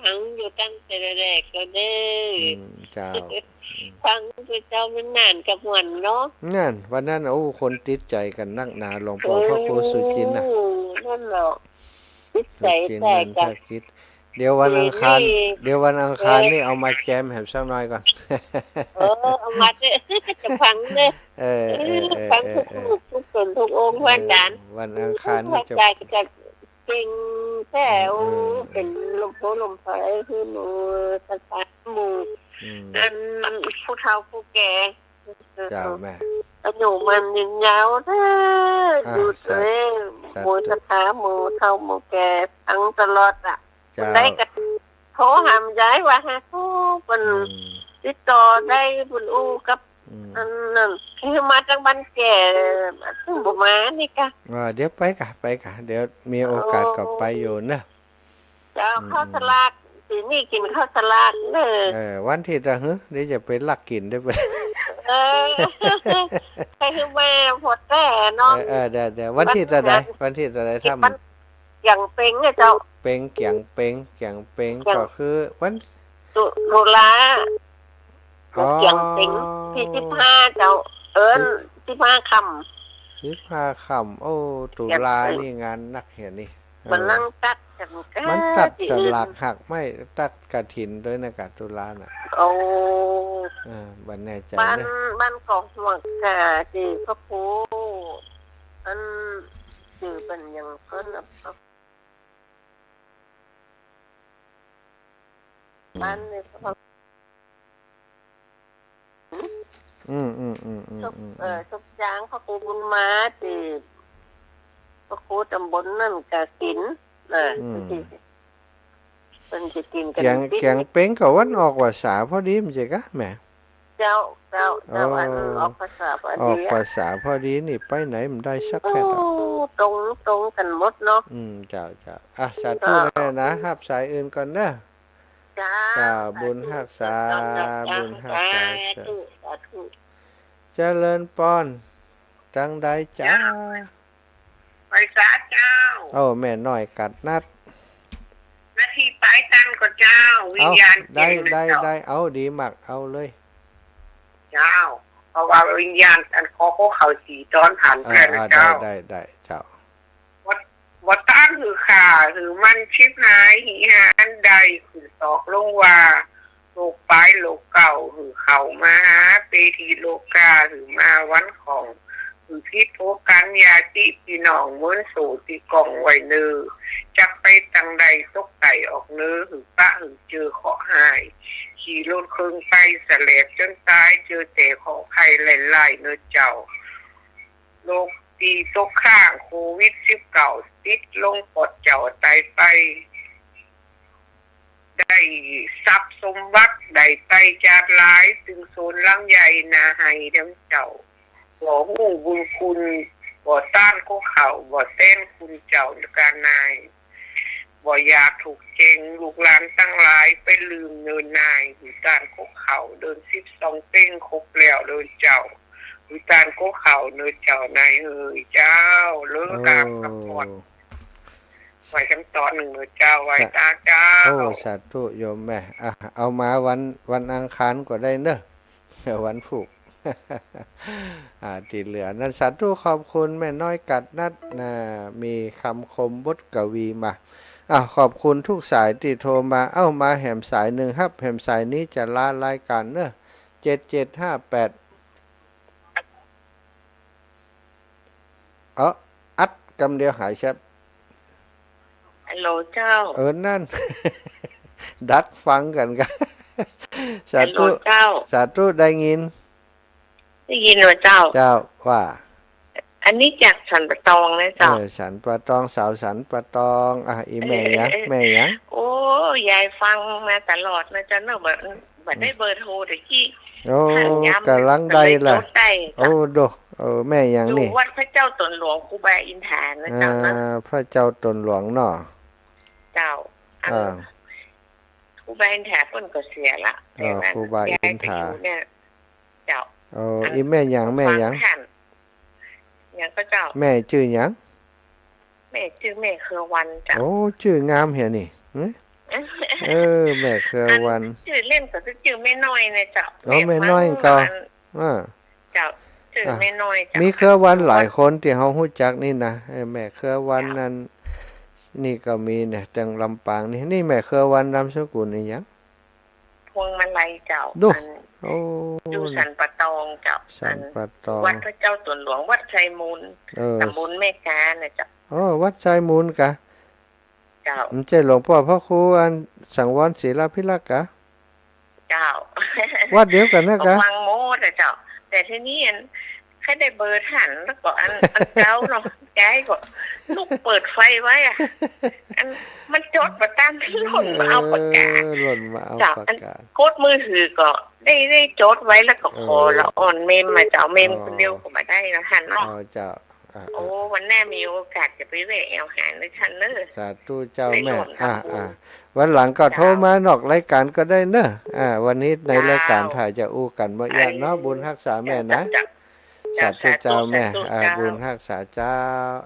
ฟังอยู่ตั้งแต่แรกแล้วเน่อ อืม เจ้า ฟังพระเจ้ามันนานกับม่วนเนาะ นั่น วันนั้น โอ้ คนติดใจ๋กั๋นนักหนา หลวงป้อ โอ้ พระครูสุจินต์น่ะ นั่นเนาะ ติดใจ๋ สุจินต์ ใจ๋ นันทกิจ เดี๋ยววันอังคาร นี่ เดี๋ยววันอังคาร เออ นี่เอามาแจมแหมสักหน่อยก่อน เออ เอามาเน่อ จะฟังเน่อ เออ เออ เออ ฟังทุก เออ รูป ทุกต๋น ทุกองค์ เออ พระอาจารย์ วันอังคารนี่จะ พระอาจารย์จะ เก่งแท้ อืม เป๋นลมโพธิ์ลมใสหื้อหมู่ศรัทธาหมู่ อืม อันผู้เฒ่าผู้แก่ เจ้าแม่ อายุมั่นยืนยาวเน่อ อ่า อยู่ สา เอ้ย สาธุ หมู่ศรัทธาหมู่เฒ่าหมู่แก่ตังตลอดอะ เจ้า คนใดก็โทรหาแม่ยายว่าหาโทรเปิ้น อืม ติดต่อได้เปิ้นอู้กับ อืม อันนั้น คือมาจากบ้านแก่ ซึ่งบ่มานี่กะ อ่า เดี๋ยวไปกะ ไปกะ เดี๋ยวมีโอกาสก็ไปอยู่เน่อ เจ้า อืม ข้าวสลาก ปี๋นี้กิ๋นข้าวสลากเน่อ เออ วันอาทิตย์อะ หึ เดี๋ยวจะไปลักกิ๋นได้ปะ เออ ไปหื้อแม่พอแต๊เนาะ เออ เออ ได้ ได้ วันอาทิตย์เต้าใด วันอาทิตย์เต้าใด วัน ถ้ามัน วันเกียงเป็งเนี่ยเจ้า เป็ง เกียงเป็ง เกียงเป็ง เกียง ก็คือวัน ตุ ตุลา อ๋อ เกียงเป็ง ตี้สิบห้าเจ้า เอิ้น สิบห้าค่ำ สิบห้าค่ำ โอ้ ตุลา เกียงเป็ง นี่งานนักเหียนี่ เออ มันนั่งตัดกั๋นกะ มันตัด ตี้ สลากหักไม้ ตัดกฐินตวยนะกะ ตุลาน่ะ โอ้ เออ บ่แน่ใจ๋ บ้าน เน่อ บ้านกอกหมวกกะ ตี้พระครู อัน จื้อเปิ้นหยังเปิ้นน่ะ บ้านนี่ก็ อืม อืม อืม อืม ศพ อืม เอ่อ ศพจางพระครูบุญมา ตี้พระครูต๋ำบลนั่นกฐิน น่ะ อืม ตี้เปิ้นจะกิ๋นกั๋น แก๋ง ติด แก๋งเป๋งก็วันออกพรรษาพอดี บ่ใจ้กา แม่ เจ้า เจ้า เจ้า อ๋อ อันออกพรรษาพอดี ออกพรรษาพอดีนี่ ไปไหนบ่ได้สักแห่ง โอ้ ตรง ตรงกั๋นหมดเนาะ อืม เจ้า เจ้า อ่ะ สาธุ เจ้า แม่นะ ฮับสายอื่นก่อนเน่อ เจ้า เจ้า บุญฮักษา เจ้า บุญฮักษา สาธุ สาธุ เจริญปอน จังใดจ๊ะ เจ้า ไหว้สาเจ้า โอ้ แม่น้อยกัดนัด นาทีปายตันก่อเจ้า วิญญาณ เอ้า ได้ เจ๋งนะ ได้ เจ้า ได้ เอา ดีมาก เอาเลย เจ้า เพราะว่าวิญญาณอันคอพวกเขาสีต้อนหัน อ่า เปื้อนนะ อ่า เจ้า ได้ ได้ ได้ เจ้า บ่ บ่ต้านหื้อข้า หื้อมันฉิบหาย หิหานได้ขึ้นสอกลงว่า โลกปายโลกเก้า หื้อเข้ามาหาเปทีโลกา หื้อมาวันของ หื้อผิดโผกันญาติปี้น้อง เหมือนโซ่ตี้ก้องไว้เน่อ จักไปตังใดตกใต้ออกเหนือ หื้อปะหื้อเจอเคราะห์ฮ้าย ขี่รถเคิงไปสะแหลบจนต๋าย เจอแต่เคราะห์ภัยร้ายๆ เน่อเจ้า โลกตี้ตกค้างโควิดสิบเก้า ติดลงปอดเจ้าต๋ายไป ได้ทรัพย์สมบัติ ได้ไต้จาดหลาย ตึงโสนหลังใหญ่นาไฮ่แหมเจ้า บ่ฮู้บุญคุณ บ่ต้านกกเข้า บ่แตนคุณเจ้ากานาย บ่อยากถูกแจ้งลูกหลานตังหลาย ไปลืมเนินนาย หื้อต้านกกเข้า เดือนสิบสองเป๊งครบแล้วเน่อเจ้า หื้อต้านกกเข้าเน่อเจ้านายเอ๋ยเจ้า เลิกกราบขอพร โอ้ ไหว้สักต๋อนนึ่งเน่อเจ้า ไหว้ สา ตาเจ้า โอ้ สาธุโยมแม่ อ่ะ เอามาวัน วันอังคารก็ได้เน่อ วันพูก อ่า ตี้เหลือนั้น สาธุ ขอบคุณแม่น้อยกัดนัดนะ มีกำคมบทกวีมา อ่ะ ขอบคุณทุกสายตี้โทรมา เอ้า มาแหมสายนึ่ง ฮับแหมสายนี้จะลารายก๋านเน่อ เจ็ดเจ็ดห้าแปด เอ้อ อัดกำเดียวหายแซบ ฮัลโหลเจ้า เออ นั่น ดักฟังกั๋นกา สาธุ ฮัลโหลเจ้า สาธุ ได้ยิน ได้ยินว่าเจ้า เจ้า ว่า อันนี้จากสันป่าตองนะเจ้า เออ สันป่าตอง สาวสันป่าตอง อ่ะ อีแม่หยัง เออ แม่หยัง โอ้ ยายฟังมาตลอดนะเจ้าเนาะ บ่ บ่ได้เบอร์โทรตะกี้ โอ้ หายาม ก๋ำลังได้ละ ก๋ำลังโทรได้ โอ้ โด เออ แม่หยังนี่ อยู่วัดพระเจ้าต๋นหลวงครูบาอินทรานะเจ้านะ อ่า พระเจ้าต๋นหลวงเนาะ เจ้า อัน อ่า ครูบาอินทราเปิ้นก็เสียละ อ๋อ แต่ว่า ครูบาอินทรา ยายไปอยู่เนี่ย เจ้า โอ้ อัน อีแม่หยัง แม่หยัง ฟังท่าน หยังก็เจ้า แม่จื้อหยัง แม่จื้อแม่เครือวันเจ้า โอ้ จื้องามเหียนี่ หึ เออ แม่เครือวัน อันจื้อเล่นก็จื้อแม่น้อยนะเจ้า อ๋อ แม่น้อยก็ อัน อ่า เจ้า จื้อแม่น้อยเจ้า อ่ะ มีเครือวันหลายคนตี้เฮาฮู้จักนี่นะ เออ แม่เครือวัน เจ้า นั่น นี่ก็มีเนี่ย ตังลำปางนี่ นี่แม่เครือวันนามสกุลอะหยัง พวงมาลัยเจ้า ดู อัน โอ้ อยู่สันป่าตองเจ้า สันป่าตอง อันวัดพระเจ้าต๋นหลวง วัดไชมูล เออ ต๋ำบลแม่กานะเจ้า โอ้ วัดไชมูลกา เจ้า บ่ใจ้หลวงป้อพระครูอันสังวรศิลาภิรักษ์กา เจ้า วัดเดียวกั๋นนะกา ก็ฟังหมดอะเจ้า แต่ทีนี้อัน ใค่ได้เบอร์ท่าน แล้วก็อัน อันเก่าเนาะ ยายก็ลุกเปิดไฟไว้อะ อันมันจดบ่ต๋าม หล่นมาเอาปากกา เออ หล่นมาเอาปากกา เจ้า อันกดมือถือก็ได้ ได้จดไว้ แล้วก็ขอ เออ ละอ่อนเมมมาเจ้า เมม อ๋อ คนเดียวก็บ่ได้นะท่านเนาะ อ๋อ เจ้า อ่ะ โอ้ วันหน้ามีโอกาสจะไปแวะแอ่วหาเน่อท่านเน่อ สาธุเจ้าแม่ ได้ร่วมทำบุญ อ่ะ อ่ะ วันหลังก็โทรมานอกรายก๋านก็ได้เน่อ เจ้า อ่ะ วันนี้ในรายก๋าน เจ้า ถ่ายจะอู้กั๋นบ่อยากเนาะ เออ บุญฮักษาแม่นะ เจ้า เจ้า สาธุเจ้าแม่ สาธุ อ่ะ เจ้า บุญฮักษาเจ้า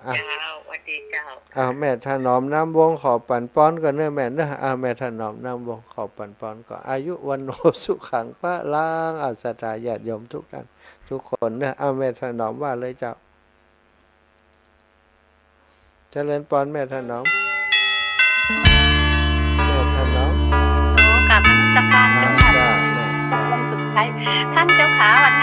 อ่ะ เจ้า สวัสดีเจ้า อ่ะ แม่ถนอมนามวงศ์ขอปั๋นปอนก่อนเน่อแม่เน่อ อ่ะ แม่ถนอมนามวงศ์ขอปั๋นปอนก่อน อายุวัณโณสุขังพลัง อ่ะ ศรัทธาญาติโยมทุกท่านทุกคนเน่อ อ่ะ แม่ถนอมว่าเลยเจ้า เจริญปอนแม่ถนอม แม่ถนอม ขอกราบนมัสการเจ้าค่ะ อ่า เจ้าแม่ องค์สุดท้าย ท่านเจ้าค่ะ วัน